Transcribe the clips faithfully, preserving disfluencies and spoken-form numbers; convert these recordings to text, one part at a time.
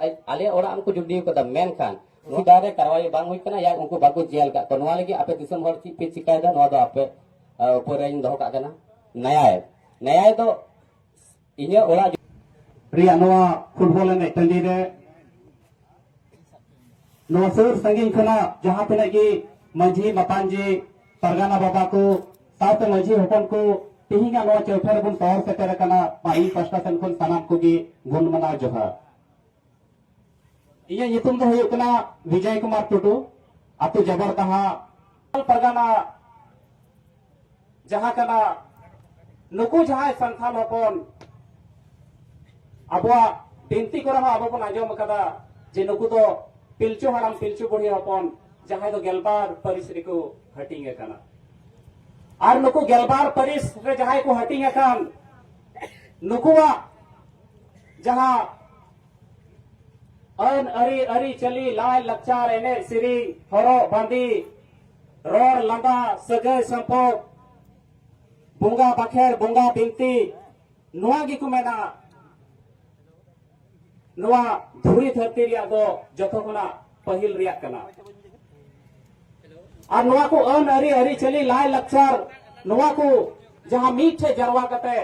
ᱟᱡ, ᱟᱞᱮ ᱚᱲᱟᱜ ᱨᱮᱠᱚ ᱡᱩᱰᱤ ᱠᱟᱫᱟ, ᱢᱮᱱᱠᱷᱟᱱ ᱱᱚᱣᱟ ᱫᱟᱨᱮ ᱠᱟᱨᱣᱟᱭ ᱵᱟᱝ ᱦᱩᱭ ᱠᱟᱱᱟ, ᱭᱟ ᱩᱱᱠᱩ ᱵᱟᱠᱚ ᱡᱮᱞ ᱠᱟᱜ ᱠᱚᱣᱟ᱾ ᱱᱚᱣᱟ ᱞᱟᱹᱜᱤᱫ ᱟᱯᱮ ᱫᱤᱥᱚᱢ ᱦᱚᱲ ᱪᱮᱫ ᱯᱮ ᱪᱤᱠᱟᱭᱮᱫᱟ, ᱱᱚᱣᱟ ᱫᱚ ᱟᱯᱮ, ᱟ, ᱩᱯᱚᱨ ᱨᱮᱧ ᱫᱚᱦᱚ ᱠᱟᱜ ᱠᱟᱱᱟ᱾ ᱱᱮᱭᱟᱭ, ᱱᱮᱭᱟᱭ ᱫᱚ ᱤᱧᱟᱹᱜ ᱚᱲᱟᱜ ᱨᱮᱭᱟᱜ ᱱᱚᱣᱟ ᱯᱷᱩᱴᱵᱚᱞ ᱮᱱᱮᱡ ᱴᱟᱺᱰᱤ ᱨᱮ ᱱᱚᱣᱟ ᱥᱩᱨ ᱥᱟᱺᱜᱤᱧ ᱠᱷᱚᱱᱟᱜ ᱡᱟᱦᱟᱸ ᱛᱤᱱᱟᱹᱜ ᱜᱮ ᱢᱟᱹᱡᱷᱤ ᱢᱟᱯᱟᱱᱡᱤ, ᱯᱟᱨᱜᱟᱱᱟ ᱵᱟᱵᱟ ᱠᱚ, ᱥᱟᱶᱛᱮ ᱢᱟᱹᱡᱷᱤ ᱦᱚᱯᱚᱱ ᱠᱚ ᱛᱮᱦᱮᱧᱟᱜ ᱱᱚᱣᱟ ᱪᱟᱹᱣᱛᱷᱟ ᱨᱮᱵᱚᱱ ᱥᱚᱦᱚᱨ ᱥᱮᱴᱮᱨ ᱟᱠᱟᱱᱟ, ᱢᱟ ᱤᱧ ᱯᱟᱥᱴᱟ ᱥᱮᱱ ᱠᱷᱚᱱ ᱥᱟᱱᱟᱢ ᱠᱚᱜᱮ ᱜᱩᱱ ᱢᱟᱱᱟᱣ ᱡᱚᱦᱟᱨ᱾ ᱤᱧᱟᱹᱜ ᱧᱩᱛᱩᱢ ᱫᱚ ᱦᱩᱭᱩᱜ ᱠᱟᱱᱟ ᱵᱤᱡᱚᱭ ᱠᱩᱢᱟᱨ ᱴᱩᱰᱩ, ᱟᱹᱛᱩ ᱡᱟᱵᱚᱨᱫᱟᱦᱟ, ᱯᱟᱨᱜᱟᱱᱟ ᱡᱟᱦᱟᱸ ᱠᱟᱱᱟ, ᱱᱩᱠᱩ ᱡᱟᱦᱟᱸᱭ ᱥᱟᱱᱛᱟᱲ ᱦᱚᱯᱚᱱ, ᱟᱵᱚᱣᱟᱜ ᱵᱤᱱᱛᱤ ᱠᱚᱨᱮ ᱦᱚᱸ ᱟᱵᱚ ᱵᱚᱱ ᱟᱸᱡᱚᱢ ᱟᱠᱟᱫᱟ ᱡᱮ ᱱᱩᱠᱩ ᱫᱚ ᱯᱤᱞᱪᱩ ᱦᱟᱲᱟᱢ ᱯᱤᱞᱪᱩ ᱵᱩᱲᱦᱤ ᱦᱚᱯᱚᱱ, ᱡᱟᱦᱟᱸᱭ ᱫᱚ ᱜᱮᱞᱵᱟᱨ ᱯᱟᱹᱨᱤᱥ ᱨᱮᱠᱚ ᱦᱟᱹᱴᱤᱧ ᱟᱠᱟᱱᱟ᱾ ᱟᱨ ᱱᱩᱠᱩ ᱜᱮᱞᱵᱟᱨ ᱯᱟᱹᱨᱤᱥ ᱨᱮ ᱡᱟᱦᱟᱸᱭ ᱠᱚ ᱦᱟᱹᱴᱤᱧ ᱟᱠᱟᱱ, ᱱᱩᱠᱩᱣᱟᱜ ᱡᱟᱦᱟᱸ ᱟᱹᱱ ᱟᱹᱨᱤ, ᱟᱹᱨᱤᱪᱟᱹᱞᱤ, ᱞᱟᱭ ᱞᱟᱠᱪᱟᱨ, ᱮᱱᱮᱡ ᱥᱮᱨᱮᱧ, ᱦᱚᱨᱚᱜ ᱵᱟᱸᱫᱮ, ᱨᱚᱲ ᱞᱟᱸᱫᱟ, ᱥᱟᱹᱜᱟᱹᱭ ᱥᱚᱢᱯᱚᱨᱠ, ᱵᱚᱸᱜᱟ ᱵᱟᱠᱷᱮᱲ, ᱵᱚᱸᱜᱟ ᱵᱤᱱᱛᱤ, ᱱᱚᱣᱟ ᱜᱮᱠᱚ ᱢᱮᱱᱟ ᱱᱚᱣᱟ ᱫᱷᱩᱲᱤ ᱫᱷᱟᱹᱨᱛᱤ ᱨᱮᱭᱟᱜ ᱫᱚ ᱡᱚᱛᱚ ᱠᱷᱚᱱᱟᱜ ᱯᱟᱹᱦᱤᱞ ᱨᱮᱭᱟᱜ ᱠᱟᱱᱟ᱾ ᱟᱨ ᱱᱚᱣᱟ ᱠᱚ ᱟᱹᱱ ᱟᱹᱨᱤ, ᱟᱹᱨᱤᱪᱟᱹᱞᱤ, ᱞᱟᱭ ᱞᱟᱠᱪᱟᱨ, ᱱᱚᱣᱟ ᱠᱚ ᱡᱟᱦᱟᱸ ᱢᱤᱫ ᱴᱷᱮᱱ ᱡᱟᱨᱣᱟ ᱠᱟᱛᱮ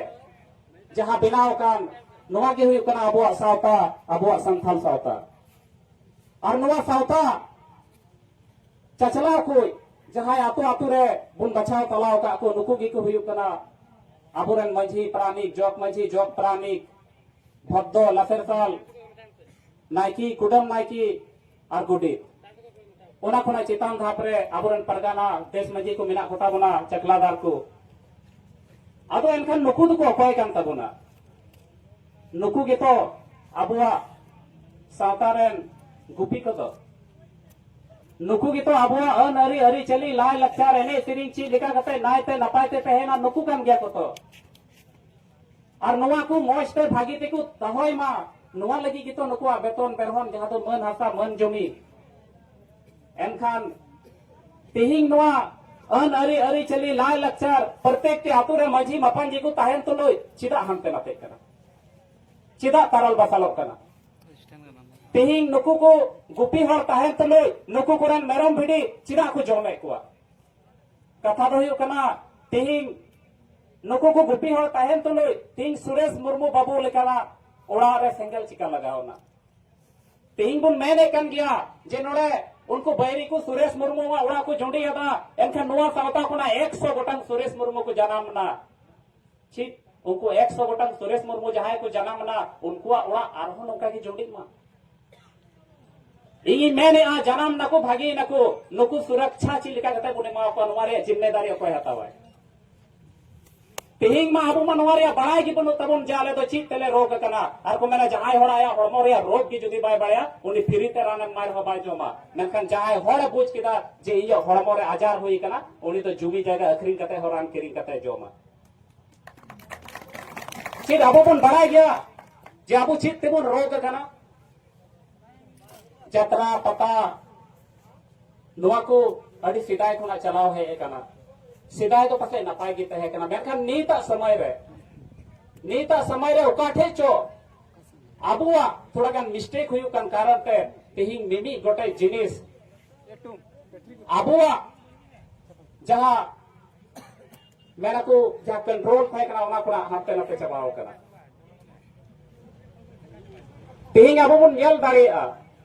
ᱡᱟᱦᱟᱸ ᱵᱮᱱᱟᱣ ᱟᱠᱟᱱ, ᱱᱚᱣᱟ ᱜᱮ ᱦᱩᱭᱩᱜ ᱠᱟᱱᱟ ᱟᱵᱚᱣᱟᱜ ᱥᱟᱶᱛᱟ, ᱟᱵᱚᱣᱟᱜ ᱥᱟᱱᱛᱟᱞ ᱥᱟᱶᱛᱟ᱾ ᱟᱨ ᱱᱚᱣᱟ ᱥᱟᱶᱛᱟ ᱪᱟᱪᱞᱟᱣ ᱠᱚ ᱡᱟᱦᱟᱸᱭ ᱟᱛᱳ ᱟᱛᱳ ᱨᱮ ᱵᱚᱱ ᱵᱟᱪᱷᱟᱣ ᱛᱟᱞᱟᱣ ᱟᱠᱟᱫ ᱠᱚ, ᱱᱩᱠᱩ ᱜᱮᱠᱚ ᱦᱩᱭᱩᱜ ᱠᱟᱱᱟ ᱟᱵᱚᱨᱮᱱ ᱢᱟᱹᱡᱷᱤ ᱯᱟᱨᱟᱱᱤᱠ, ᱡᱚᱜᱽ ᱢᱟᱹᱡᱷᱤ, ᱡᱚᱜᱽ ᱯᱟᱨᱟᱱᱤᱠ, ᱵᱷᱚᱫᱽᱫᱚ, ᱞᱟᱥᱮᱨ ᱥᱟᱞ, ᱱᱟᱭᱠᱮ, ᱠᱩᱰᱟᱹᱢ ᱱᱟᱭᱠᱮ ᱟᱨ ᱜᱚᱰᱮᱛ᱾ ᱚᱱᱟ ᱠᱷᱚᱱᱟᱜ ᱪᱮᱛᱟᱱ ᱫᱷᱟᱯ ᱨᱮ ᱟᱵᱚᱨᱮᱱ ᱯᱟᱨᱜᱟᱱᱟ, ᱫᱮᱥ ᱢᱟᱹᱡᱷᱤ ᱠᱚ ᱢᱮᱱᱟᱜ ᱠᱚᱛᱟ ᱵᱚᱱᱟ, ᱪᱟᱠᱞᱟᱫᱟᱨ ᱠᱚ᱾ ᱟᱫᱚ ᱮᱱᱠᱷᱟᱱ ᱱᱩᱠᱩ ᱫᱚᱠᱚ ᱚᱠᱚᱭ ᱠᱟᱱ ᱛᱟᱵᱚᱱᱟ? ᱱᱩᱠᱩ ᱜᱮᱛᱚ ᱟᱵᱚᱣᱟᱜ ᱥᱟᱶᱛᱟ ᱨᱮᱱ ᱜᱩᱯᱤ ᱠᱚᱫᱚ᱾ ᱱᱩᱠᱩ ᱜᱮᱛᱚ ᱟᱵᱚᱣᱟᱜ ᱟᱹᱱ ᱟᱹᱨᱤ, ᱟᱹᱨᱤᱪᱟᱹᱞᱤ, ᱞᱟᱭ ᱞᱟᱠᱪᱟᱨ, ᱮᱱᱮᱡ ᱥᱮᱨᱮᱧ ᱪᱮᱫ ᱞᱮᱠᱟ ᱠᱟᱛᱮ ᱱᱟᱭᱛᱮ ᱱᱟᱯᱟᱭ ᱛᱮ ᱛᱟᱦᱮᱱᱟ, ᱱᱩᱠᱩ ᱠᱟᱱ ᱜᱮᱭᱟ ᱠᱚ ᱛᱚ᱾ ᱟᱨ ᱱᱚᱣᱟ ᱠᱚ ᱢᱚᱸᱡᱽ ᱛᱮ ᱵᱷᱟᱹᱜᱤ ᱛᱮᱠᱚ ᱫᱚᱦᱚᱭ ᱢᱟ, ᱱᱚᱣᱟ ᱞᱟᱹᱜᱤᱫ ᱜᱮᱛᱚ ᱱᱩᱠᱩᱣᱟᱜ ᱵᱮᱛᱚᱱ ᱵᱮᱨᱦᱚᱱ, ᱡᱟᱦᱟᱸ ᱫᱚ ᱢᱟᱹᱱ ᱦᱟᱥᱟ, ᱢᱟᱹᱱ ᱡᱚᱢᱤ᱾ ᱮᱱᱠᱷᱟᱱ ᱛᱮᱦᱮᱧ ᱱᱚᱣᱟ ᱟᱹᱱ ᱟᱹᱨᱤ, ᱟᱹᱨᱤᱪᱟᱹᱞᱤ, ᱞᱟᱭ ᱞᱟᱠᱪᱟᱨ ᱯᱨᱚᱛᱮᱠᱴᱤ ᱟᱛᱳ ᱨᱮ ᱢᱟᱹᱡᱷᱤ ᱢᱟᱯᱟᱱᱡᱤ ᱠᱚ ᱛᱟᱦᱮᱱ ᱛᱩᱞᱩᱡ ᱪᱮᱫᱟᱜ ᱦᱟᱱᱛᱮ ᱱᱟᱛᱮᱜ ᱠᱟᱱᱟ? ᱪᱮᱫᱟᱜ ᱛᱟᱨᱟᱞ ᱵᱟᱥᱟᱞᱚᱜ ᱠᱟᱱᱟ? ᱛᱮᱦᱮᱧ ᱱᱩᱠᱩ ᱠᱚ ᱜᱩᱯᱤ ᱦᱚᱲ ᱛᱟᱦᱮᱱ ᱛᱩᱞᱩᱡ ᱱᱩᱠᱩ ᱠᱚᱨᱮᱱ ᱢᱮᱨᱚᱢ ᱵᱷᱤᱰᱤ ᱪᱮᱫᱟᱜ ᱠᱚ ᱡᱚᱢᱮᱫ ᱠᱚᱣᱟ? ᱠᱟᱛᱷᱟ ᱫᱚ ᱦᱩᱭᱩᱜ ᱠᱟᱱᱟ, ᱛᱮᱦᱮᱧ ᱱᱩᱠᱩ ᱠᱚ ᱜᱩᱯᱤ ᱦᱚᱲ ᱛᱟᱦᱮᱱ ᱛᱩᱞᱩᱡ ᱛᱮᱦᱮᱧ ᱥᱩᱨᱮᱥ ᱢᱩᱨᱢᱩ ᱵᱟᱹᱵᱩ ᱞᱮᱠᱟᱱᱟᱜ ᱚᱲᱟᱜ ᱨᱮ ᱥᱮᱸᱜᱮᱞ ᱪᱤᱠᱟ ᱞᱟᱜᱟᱣ ᱮᱱᱟ? ᱛᱮᱦᱮᱧ ᱵᱚᱱ ᱢᱮᱱᱮᱫ ᱠᱟᱱ ᱜᱮᱭᱟ ᱡᱮ ᱱᱚᱰᱮ ᱩᱱᱠᱩ ᱵᱟᱹᱭᱨᱤ ᱠᱚ ᱥᱩᱨᱮᱥ ᱢᱩᱨᱢᱩᱣᱟᱜ ᱚᱲᱟᱜ ᱠᱚ ᱡᱩᱸᱰᱤ ᱟᱫᱟ, ᱮᱱᱠᱷᱟᱱ ᱱᱚᱣᱟ ᱥᱟᱶᱛᱟ ᱠᱷᱚᱱᱟᱜ ᱮᱠᱥᱚ ᱜᱚᱴᱟᱝ ᱥᱩᱨᱮᱥ ᱢᱩᱨᱢᱩ ᱠᱚ ᱡᱟᱱᱟᱢ ᱮᱱᱟ᱾ ᱪᱮᱫ ᱩᱱᱠᱩ ᱮᱠᱥᱚ ᱜᱚᱴᱟᱝ ᱥᱩᱨᱮᱥ ᱢᱩᱨᱢᱩ ᱡᱟᱦᱟᱸᱭ ᱠᱚ ᱡᱟᱱᱟᱢ ᱮᱱᱟ, ᱩᱱᱠᱩᱣᱟᱜ ᱚᱲᱟᱜ ᱟᱨᱦᱚᱸ ᱱᱚᱝᱠᱟ ᱜᱮ ᱡᱩᱸᱰᱤᱜ ᱢᱟ? ᱤᱧᱤᱧ ᱢᱮᱱᱮᱫᱼᱟ, ᱡᱟᱱᱟᱢ ᱱᱟᱠᱚ, ᱵᱷᱟᱜᱮ ᱱᱟᱠᱚ, ᱱᱩᱠᱩ ᱥᱩᱨᱚᱠᱪᱷᱟ ᱪᱮᱫ ᱞᱮᱠᱟ ᱠᱟᱛᱮ ᱵᱚᱱ ᱮᱢᱟ ᱠᱚᱣᱟ, ᱱᱚᱣᱟ ᱨᱮᱭᱟᱜ ᱡᱤᱢᱢᱮᱫᱟᱨᱤ ᱚᱠᱚᱭ ᱦᱟᱛᱟᱣᱟᱭ? ᱛᱮᱦᱮᱧ ᱢᱟ ᱟᱵᱚ ᱢᱟ ᱱᱚᱣᱟ ᱨᱮᱭᱟᱜ ᱵᱟᱲᱟᱭ ᱜᱮ ᱵᱟᱹᱱᱩᱜ ᱛᱟᱵᱚᱱ ᱡᱮ ᱟᱞᱮ ᱫᱚ ᱪᱮᱫ ᱛᱮᱞᱮ ᱨᱳᱜᱽ ᱟᱠᱟᱱᱟ᱾ ᱟᱨ ᱠᱚ ᱢᱮᱱᱟ, ᱡᱟᱦᱟᱸᱭ ᱦᱚᱲ ᱟᱭᱟᱜ ᱦᱚᱲᱢᱚ ᱨᱮᱭᱟᱜ ᱨᱳᱜᱽ ᱜᱮ ᱡᱩᱫᱤ ᱵᱟᱭ ᱵᱟᱲᱟᱭᱟ, ᱩᱱᱤ ᱯᱷᱤᱨᱤ ᱛᱮ ᱨᱟᱱ ᱮᱢ ᱮᱢᱟᱭ ᱨᱮᱦᱚᱸ ᱵᱟᱭ ᱡᱚᱢᱟ᱾ ᱢᱮᱱᱠᱷᱟᱱ ᱡᱟᱦᱟᱸᱭ ᱦᱚᱲᱮ ᱵᱩᱡᱽ ᱠᱮᱫᱟ ᱡᱮ ᱤᱧᱟᱹᱜ ᱦᱚᱲᱢᱚ ᱨᱮ ᱟᱡᱟᱨ ᱦᱩᱭ ᱟᱠᱟᱱᱟ, ᱩᱱᱤ ᱫᱚ ᱡᱩᱢᱤ ᱡᱟᱭᱜᱟ ᱟᱹᱠᱷᱨᱤᱧ ᱠᱟᱛᱮ ᱦᱚᱸ ᱨᱟᱱ ᱠᱤᱨᱤᱧ ᱠᱟᱛᱮ ᱡᱚᱢᱟ᱾ ᱪᱮᱫ ᱟᱵᱚ ᱵᱚᱱ ᱵᱟᱲᱟᱭ ᱜᱮᱭᱟ ᱡᱮ ᱟᱵᱚ ᱪᱮᱫ ᱛᱮᱵᱚᱱ ᱨᱳᱜᱽ ᱟᱠᱟᱱᱟ? ᱡᱟᱛᱨᱟ ᱯᱟᱛᱟ, ᱱᱚᱣᱟ ᱠᱚ ᱟᱹᱰᱤ ᱥᱮᱫᱟᱭ ᱠᱷᱚᱱᱟᱜ ᱪᱟᱞᱟᱣ ᱦᱮᱡ ᱟᱠᱟᱱᱟ᱾ ᱥᱮᱫᱟᱭ ᱫᱚ ᱯᱟᱥᱮᱡ ᱱᱟᱯᱟᱭ ᱜᱮ ᱛᱟᱦᱮᱸ ᱠᱟᱱᱟ, ᱢᱮᱱᱠᱷᱟᱱ ᱱᱤᱛᱟᱜ ᱥᱚᱢᱚᱭ ᱨᱮ, ᱱᱤᱛᱟᱜ ᱥᱚᱢᱚᱭ ᱨᱮ ᱚᱠᱟ ᱴᱷᱮᱡ ᱪᱚ ᱟᱵᱚᱣᱟᱜ ᱛᱷᱚᱲᱟ ᱜᱟᱱ ᱢᱤᱥᱴᱮᱠ ᱦᱩᱭᱩᱜ ᱠᱟᱱ ᱠᱟᱨᱚᱱ ᱛᱮ ᱛᱮᱦᱮᱧ ᱢᱤᱢᱤᱫ ᱜᱚᱴᱮᱡ ᱡᱤᱱᱤᱥ ᱟᱵᱚᱣᱟᱜ ᱡᱟᱦᱟᱸ ᱢᱮᱱᱟᱠᱚ ᱡᱟᱦᱟᱸ ᱠᱚᱱᱴᱨᱳᱞ ᱛᱟᱦᱮᱸ ᱠᱟᱱᱟ, ᱚᱱᱟ ᱠᱷᱚᱱᱟᱜ ᱦᱟᱱᱛᱮ ᱱᱟᱛᱮ ᱪᱟᱵᱟᱣ ᱠᱟᱱᱟ᱾ ᱛᱮᱦᱮᱧ ᱟᱵᱚ ᱵᱚᱱ ᱧᱮᱞ ᱫᱟᱲᱮᱭᱟᱜᱼᱟ,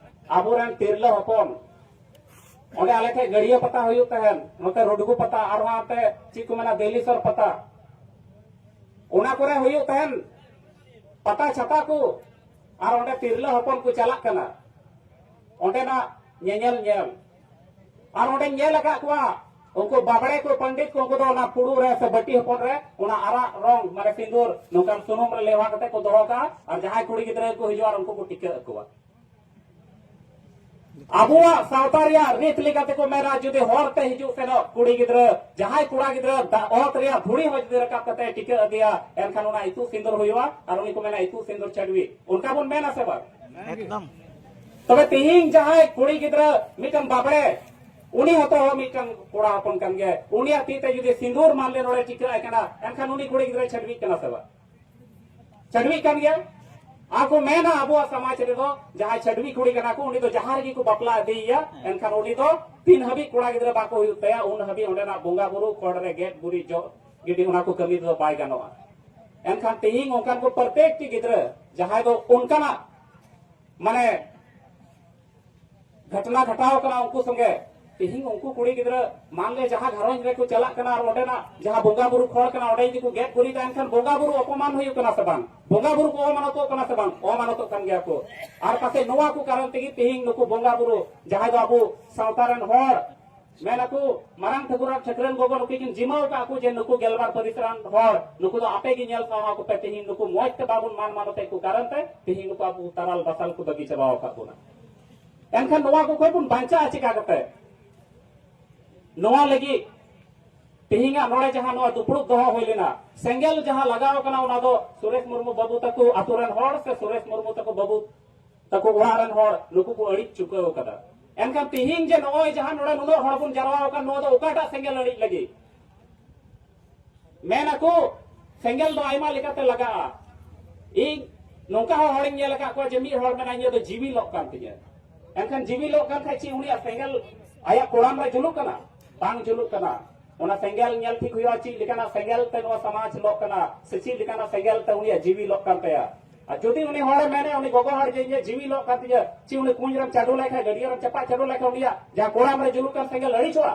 ᱟᱵᱚᱨᱮᱱ ᱛᱤᱨᱞᱟᱹ ᱦᱚᱯᱚᱱ ᱚᱸᱰᱮ ᱟᱞᱮ ᱴᱷᱮᱡ ᱜᱟᱹᱲᱭᱟᱹ ᱯᱟᱛᱟ ᱦᱩᱭᱩᱜ ᱛᱟᱦᱮᱱ, ᱱᱚᱛᱮ ᱨᱩᱰᱜᱩ ᱯᱟᱛᱟ, ᱟᱨᱦᱚᱸ ᱦᱟᱱᱛᱮ ᱪᱮᱫ ᱠᱚ ᱢᱮᱱᱟ, ᱫᱮᱞᱤᱥᱚᱨ ᱯᱟᱛᱟ, ᱚᱱᱟ ᱠᱚᱨᱮ ᱦᱩᱭᱩᱜ ᱛᱟᱦᱮᱱ ᱯᱟᱛᱟ ᱪᱷᱟᱛᱟ ᱠᱚ, ᱟᱨ ᱚᱸᱰᱮ ᱛᱤᱨᱞᱟᱹ ᱦᱚᱯᱚᱱ ᱠᱚ ᱪᱟᱞᱟᱜ ᱠᱟᱱᱟ ᱚᱸᱰᱮᱱᱟᱜ ᱧᱮᱧᱮᱞ ᱧᱮᱞ᱾ ᱟᱨ ᱚᱸᱰᱮᱧ ᱧᱮᱞ ᱟᱠᱟᱫ ᱠᱚᱣᱟ, ᱩᱱᱠᱩ ᱵᱟᱵᱲᱮ ᱠᱚ, ᱯᱚᱱᱰᱤᱛ ᱠᱚ, ᱩᱱᱠᱩ ᱫᱚ ᱚᱱᱟ ᱯᱷᱩᱲᱩᱜ ᱨᱮ ᱥᱮ ᱵᱟᱹᱴᱤ ᱦᱚᱯᱚᱱ ᱨᱮ ᱚᱱᱟ ᱟᱨᱟᱜ ᱨᱚᱝ, ᱢᱟᱱᱮ ᱥᱤᱸᱫᱩᱨ, ᱱᱚᱝᱠᱟᱱ ᱥᱩᱱᱩᱢ ᱨᱮ ᱞᱮᱣᱦᱟ ᱠᱟᱛᱮ ᱠᱚ ᱫᱚᱦᱚ ᱠᱟᱜᱼᱟ᱾ ᱟᱨ ᱡᱟᱦᱟᱸᱭ ᱠᱩᱲᱤ ᱜᱤᱫᱽᱨᱟᱹ ᱠᱚ ᱦᱤᱡᱩᱜᱼᱟ, ᱟᱨ ᱩᱱᱠᱩ ᱠᱚ ᱴᱤᱠᱟᱹ ᱟᱠᱚᱣᱟ᱾ ᱟᱵᱚᱣᱟᱜ ᱥᱟᱶᱛᱟ ᱨᱮᱭᱟᱜ ᱨᱤᱛ ᱞᱮᱠᱟ ᱛᱮᱠᱚ ᱢᱮᱱᱟ, ᱡᱩᱫᱤ ᱦᱚᱨ ᱛᱮ ᱦᱤᱡᱩᱜ ᱥᱮᱱᱚᱜ ᱠᱩᱲᱤ ᱜᱤᱫᱽᱨᱟᱹ, ᱡᱟᱦᱟᱸᱭ ᱠᱚᱲᱟ ᱜᱤᱫᱽᱨᱟᱹ ᱫᱟᱜ, ᱚᱛ ᱨᱮᱭᱟᱜ ᱫᱷᱩᱲᱤ ᱦᱚᱸ ᱡᱩᱫᱤ ᱨᱟᱠᱟᱵ ᱠᱟᱛᱮ ᱴᱤᱠᱟᱹ ᱟᱫᱮᱭᱟ, ᱮᱱᱠᱷᱟᱱ ᱚᱱᱟ ᱤᱛᱩᱫ ᱥᱤᱸᱫᱩᱨ ᱦᱩᱭᱩᱜᱼᱟ᱾ ᱟᱨ ᱩᱱᱤ ᱠᱚ ᱢᱮᱱᱟ, ᱤᱛᱩᱫ ᱥᱤᱸᱫᱩᱨ ᱪᱷᱟᱹᱰᱣᱤ᱾ ᱚᱱᱠᱟ ᱵᱚᱱ ᱢᱮᱱᱟ ᱥᱮ ᱵᱟᱝ? ᱮᱠᱫᱚᱢ᱾ ᱛᱚᱵᱮ ᱛᱮᱦᱮᱧ ᱡᱟᱦᱟᱸᱭ ᱠᱩᱲᱤ ᱜᱤᱫᱽᱨᱟᱹ ᱢᱤᱫᱴᱟᱝ ᱵᱟᱵᱲᱮ, ᱩᱱᱤ ᱦᱚᱸᱛᱚ ᱢᱤᱫᱴᱟᱝ ᱠᱚᱲᱟ ᱦᱚᱯᱚᱱ ᱠᱟᱱ ᱜᱮᱭᱟᱭ, ᱩᱱᱤᱭᱟᱜ ᱛᱤ ᱛᱮ ᱡᱩᱫᱤ ᱥᱤᱸᱫᱩᱨ ᱢᱟᱱᱞᱮ ᱱᱚᱰᱮ ᱴᱤᱠᱟᱹ ᱟᱭ ᱠᱟᱱᱟ, ᱮᱱᱠᱷᱟᱱ ᱩᱱᱤ ᱠᱩᱲᱤ ᱜᱤᱫᱽᱨᱟᱹᱭ ᱪᱷᱟᱹᱰᱣᱤᱜ ᱠᱟᱱᱟ ᱥᱮ ᱵᱟᱝ? ᱪᱷᱟᱹᱰᱣᱤᱜ ᱠᱟᱱ ᱜᱮᱭᱟ᱾ ᱟᱨ ᱠᱚ ᱢᱮᱱᱟ ᱟᱵᱚᱣᱟᱜ ᱥᱚᱢᱟᱡᱽ ᱨᱮᱫᱚ ᱡᱟᱦᱟᱸᱭ ᱪᱷᱟᱹᱰᱣᱤ ᱠᱩᱲᱤ ᱠᱟᱱᱟ ᱠᱚ, ᱩᱱᱤ ᱫᱚ ᱡᱟᱦᱟᱸ ᱨᱮᱜᱮ ᱠᱚ ᱵᱟᱯᱞᱟ ᱤᱫᱤᱭᱮᱭᱟ, ᱮᱱᱠᱷᱟᱱ ᱩᱱᱤ ᱫᱚ ᱛᱤᱱ ᱦᱟᱹᱵᱤᱡ ᱠᱚᱲᱟ ᱜᱤᱫᱽᱨᱟᱹ ᱵᱟᱠᱚ ᱦᱩᱭᱩᱜ ᱛᱟᱭᱟ, ᱩᱱ ᱦᱟᱹᱵᱤᱡ ᱚᱸᱰᱮᱱᱟᱜ ᱵᱚᱸᱜᱟ ᱵᱩᱨᱩ ᱠᱷᱚᱲ ᱨᱮ ᱜᱮᱫ ᱜᱩᱨᱤᱡ ᱡᱚᱜ ᱜᱤᱰᱤ, ᱚᱱᱟ ᱠᱚ ᱠᱟᱹᱢᱤ ᱫᱚ ᱵᱟᱭ ᱜᱟᱱᱚᱜᱼᱟ᱾ ᱮᱱᱠᱷᱟᱱ ᱛᱮᱦᱤᱧ ᱚᱱᱠᱟᱱ ᱠᱚ ᱯᱨᱚᱛᱮᱠ ᱴᱤ ᱜᱤᱫᱽᱨᱟᱹ ᱡᱟᱦᱟᱸᱭ ᱫᱚ ᱚᱱᱠᱟᱱᱟᱜ ᱢᱟᱱᱮ ᱜᱷᱚᱴᱱᱟ ᱜᱷᱚᱴᱟᱣ ᱠᱟᱱᱟ ᱩᱱᱠᱩ ᱥᱚᱸᱜᱮ, ᱛᱮᱦᱤᱧ ᱩᱱᱠᱩ ᱠᱩᱲᱤ ᱜᱤᱫᱽᱨᱟᱹ ᱢᱟᱱ ᱞᱮ ᱡᱟᱦᱟᱸ ᱜᱷᱟᱨᱚᱸᱡᱽ ᱨᱮᱠᱚ ᱪᱟᱞᱟᱜ ᱠᱟᱱᱟ ᱟᱨ ᱚᱸᱰᱮᱱᱟᱜ ᱡᱟᱦᱟᱸ ᱵᱚᱸᱜᱟ ᱵᱩᱨᱩ ᱠᱷᱚᱲ ᱠᱟᱱᱟ, ᱚᱸᱰᱮ ᱡᱩᱫᱤ ᱠᱚ ᱜᱮᱫ ᱜᱩᱨᱤᱡᱟ, ᱮᱱᱠᱷᱟᱱ ᱵᱚᱸᱜᱟ ᱵᱩᱨᱩ ᱚᱯᱚᱢᱟᱱ ᱦᱩᱭᱩᱜ ᱠᱟᱱᱟ ᱥᱮ ᱵᱟᱝ? ᱵᱚᱸᱜᱟ ᱵᱩᱨᱩ ᱠᱚ ᱚᱢᱟᱱᱚᱛᱚᱜ ᱠᱟᱱᱟ ᱥᱮ ᱵᱟᱝ? ᱚᱢᱟᱱᱚᱛᱚᱜ ᱠᱟᱱ ᱜᱮᱭᱟ ᱠᱚ᱾ ᱟᱨ ᱯᱟᱥᱮᱡ ᱱᱚᱣᱟ ᱠᱚ ᱠᱟᱨᱚᱱ ᱛᱮᱜᱮ ᱛᱮᱦᱤᱧ ᱱᱩᱠᱩ ᱵᱚᱸᱜᱟ ᱵᱩᱨᱩ, ᱡᱟᱦᱟᱸᱭ ᱫᱚ ᱟᱵᱚ ᱥᱟᱶᱛᱟ ᱨᱮᱱ ᱦᱚᱲ, ᱢᱮᱱ ᱟᱠᱚ, ᱢᱟᱨᱟᱝ ᱴᱷᱟᱹᱠᱩᱨ ᱟᱨ ᱴᱷᱟᱹᱠᱨᱟᱹᱱ ᱜᱚᱜᱚ ᱱᱩᱠᱤᱱ ᱠᱤᱱ ᱡᱤᱢᱟᱹ ᱟᱠᱟᱫ ᱠᱚ ᱡᱮ ᱱᱩᱠᱩ ᱜᱮᱞᱵᱟᱨ ᱯᱟᱹᱨᱤᱥ ᱨᱮᱱ ᱦᱚᱲ, ᱱᱩᱠᱩ ᱫᱚ ᱟᱯᱮ ᱜᱮ ᱧᱮᱞ ᱥᱟᱦᱟᱣ ᱠᱚᱯᱮ, ᱛᱮᱦᱤᱧ ᱱᱩᱠᱩ ᱢᱚᱡᱽ ᱛᱮ ᱵᱟᱵᱚᱱ ᱢᱟᱱ ᱢᱟᱱᱚᱛᱮᱫ ᱠᱚ ᱠᱟᱨᱚᱱ ᱛᱮ ᱛᱮᱦᱤᱧ ᱱᱩᱠᱩ ᱟᱵᱚ ᱛᱟᱨᱟᱞ ᱵᱟᱥᱟᱞ ᱠᱚ ᱵᱟᱹᱜᱤ ᱪᱟᱵᱟᱣ ᱟᱠᱟᱫ ᱵᱚᱱᱟ᱾ ᱮᱱᱠᱷᱟᱱ ᱱᱚᱣᱟ ᱠᱚ ᱠᱷᱚᱱ ᱵᱚᱱ ᱵᱟᱧᱪᱟᱜᱼᱟ ᱪᱤᱠᱟ ᱠᱟᱛᱮ? ᱱᱚᱣᱟ ᱞᱟᱹᱜᱤᱫ ᱛᱮᱦᱮᱧᱟᱜ ᱱᱚᱰᱮ ᱡᱟᱦᱟᱸ ᱱᱚᱣᱟ ᱫᱩᱯᱲᱩᱵ ᱫᱚᱦᱚ ᱦᱩᱭ ᱞᱮᱱᱟ, ᱥᱮᱸᱜᱮᱞ ᱡᱟᱦᱟᱸ ᱞᱟᱜᱟᱣ ᱠᱟᱱᱟ, ᱚᱱᱟ ᱫᱚ ᱥᱩᱨᱮᱥ ᱢᱩᱨᱢᱩ ᱵᱟᱹᱵᱩ ᱛᱟᱠᱚ ᱟᱛᱳ ᱨᱮᱱ ᱦᱚᱲ ᱥᱮ ᱥᱩᱨᱮᱥ ᱢᱩᱨᱢᱩ ᱛᱟᱠᱚ ᱵᱟᱹᱵᱩ ᱛᱟᱠᱚ ᱚᱲᱟᱜ ᱨᱮᱱ ᱦᱚᱲ ᱱᱩᱠᱩ ᱠᱚ ᱟᱹᱲᱤᱡ ᱪᱩᱠᱟᱹᱣ ᱠᱟᱫᱟ᱾ ᱮᱱᱠᱷᱟᱱ ᱛᱮᱦᱮᱧ ᱡᱮ ᱱᱚᱜᱼᱚᱭ ᱡᱟᱦᱟᱸ ᱱᱚᱰᱮ ᱱᱩᱱᱟᱹᱜ ᱦᱚᱲ ᱵᱚᱱ ᱡᱟᱨᱣᱟ ᱟᱠᱟᱱ, ᱱᱚᱣᱟ ᱫᱚ ᱚᱠᱟᱴᱟᱜ ᱥᱮᱸᱜᱮᱞ ᱟᱹᱲᱤᱡ ᱞᱟᱹᱜᱤᱫ? ᱢᱮᱱ ᱟᱠᱚ, ᱥᱮᱸᱜᱮᱞ ᱫᱚ ᱟᱭᱢᱟ ᱞᱮᱠᱟᱛᱮ ᱞᱟᱜᱟᱜᱼᱟ᱾ ᱤᱧ ᱱᱚᱝᱠᱟ ᱦᱚᱸ ᱦᱚᱲᱤᱧ ᱧᱮᱞ ᱟᱠᱟᱫ ᱠᱚᱣᱟ ᱡᱮ ᱢᱤᱫ ᱦᱚᱲ ᱢᱮᱱᱟ, "ᱤᱧᱟᱹᱜ ᱫᱚ ᱡᱤᱣᱤ ᱞᱚᱜ ᱠᱟᱱ ᱛᱤᱧᱟᱹ᱾" ᱮᱱᱠᱷᱟᱱ ᱡᱤᱣᱤ ᱞᱚᱜ ᱠᱟᱱ ᱠᱷᱟᱡ ᱪᱮᱫ ᱩᱱᱤᱭᱟᱜ ᱥᱮᱸᱜᱮᱞ ᱟᱭᱟᱜ ᱠᱚᱲᱟᱢ ᱨᱮ ᱡᱩᱞᱩᱜ ᱠᱟᱱᱟ? ᱵᱟᱝ ᱡᱩᱞᱩᱜ ᱠᱟᱱᱟ᱾ ᱚᱱᱟ ᱥᱮᱸᱜᱮᱞ ᱧᱮᱞ ᱴᱷᱤᱠ ᱦᱩᱭᱩᱜᱼᱟ, ᱪᱮᱫ ᱞᱮᱠᱟᱱᱟᱜ ᱥᱮᱸᱜᱮᱞ ᱛᱮ ᱱᱚᱣᱟ ᱥᱚᱢᱟᱡᱽ ᱞᱚᱜ ᱠᱟᱱᱟ, ᱥᱮ ᱪᱮᱫ ᱞᱮᱠᱟᱱᱟᱜ ᱥᱮᱸᱜᱮᱞ ᱛᱮ ᱩᱱᱤᱭᱟᱜ ᱡᱤᱣᱤ ᱞᱚᱜ ᱠᱟᱱ ᱛᱟᱭᱟ᱾ ᱟᱨ ᱡᱩᱫᱤ ᱩᱱᱤ ᱦᱚᱲᱮ ᱢᱮᱱᱮ, ᱩᱱᱤ ᱜᱚᱜᱚ ᱦᱚᱲ ᱡᱮ, "ᱤᱧᱟᱹᱜ ᱡᱤᱣᱤ ᱞᱚᱜ ᱠᱟᱱ ᱛᱤᱧᱟᱹ", ᱪᱮᱫ ᱩᱱᱤ ᱠᱩᱧ ᱨᱮᱢ ᱪᱟᱰᱚ ᱞᱮᱠᱷᱟᱱ, ᱜᱟᱹᱰᱭᱟᱹ ᱨᱮᱢ ᱪᱟᱯᱟ ᱪᱟᱰᱚ ᱞᱮᱠᱷᱟᱱ, ᱩᱱᱤᱭᱟᱜ ᱡᱟᱦᱟᱸ ᱠᱚᱲᱟᱢ ᱨᱮ ᱡᱩᱞᱩᱜ ᱠᱟᱱ ᱥᱮᱸᱜᱮᱞ ᱟᱹᱲᱤᱥᱚᱜᱼᱟ?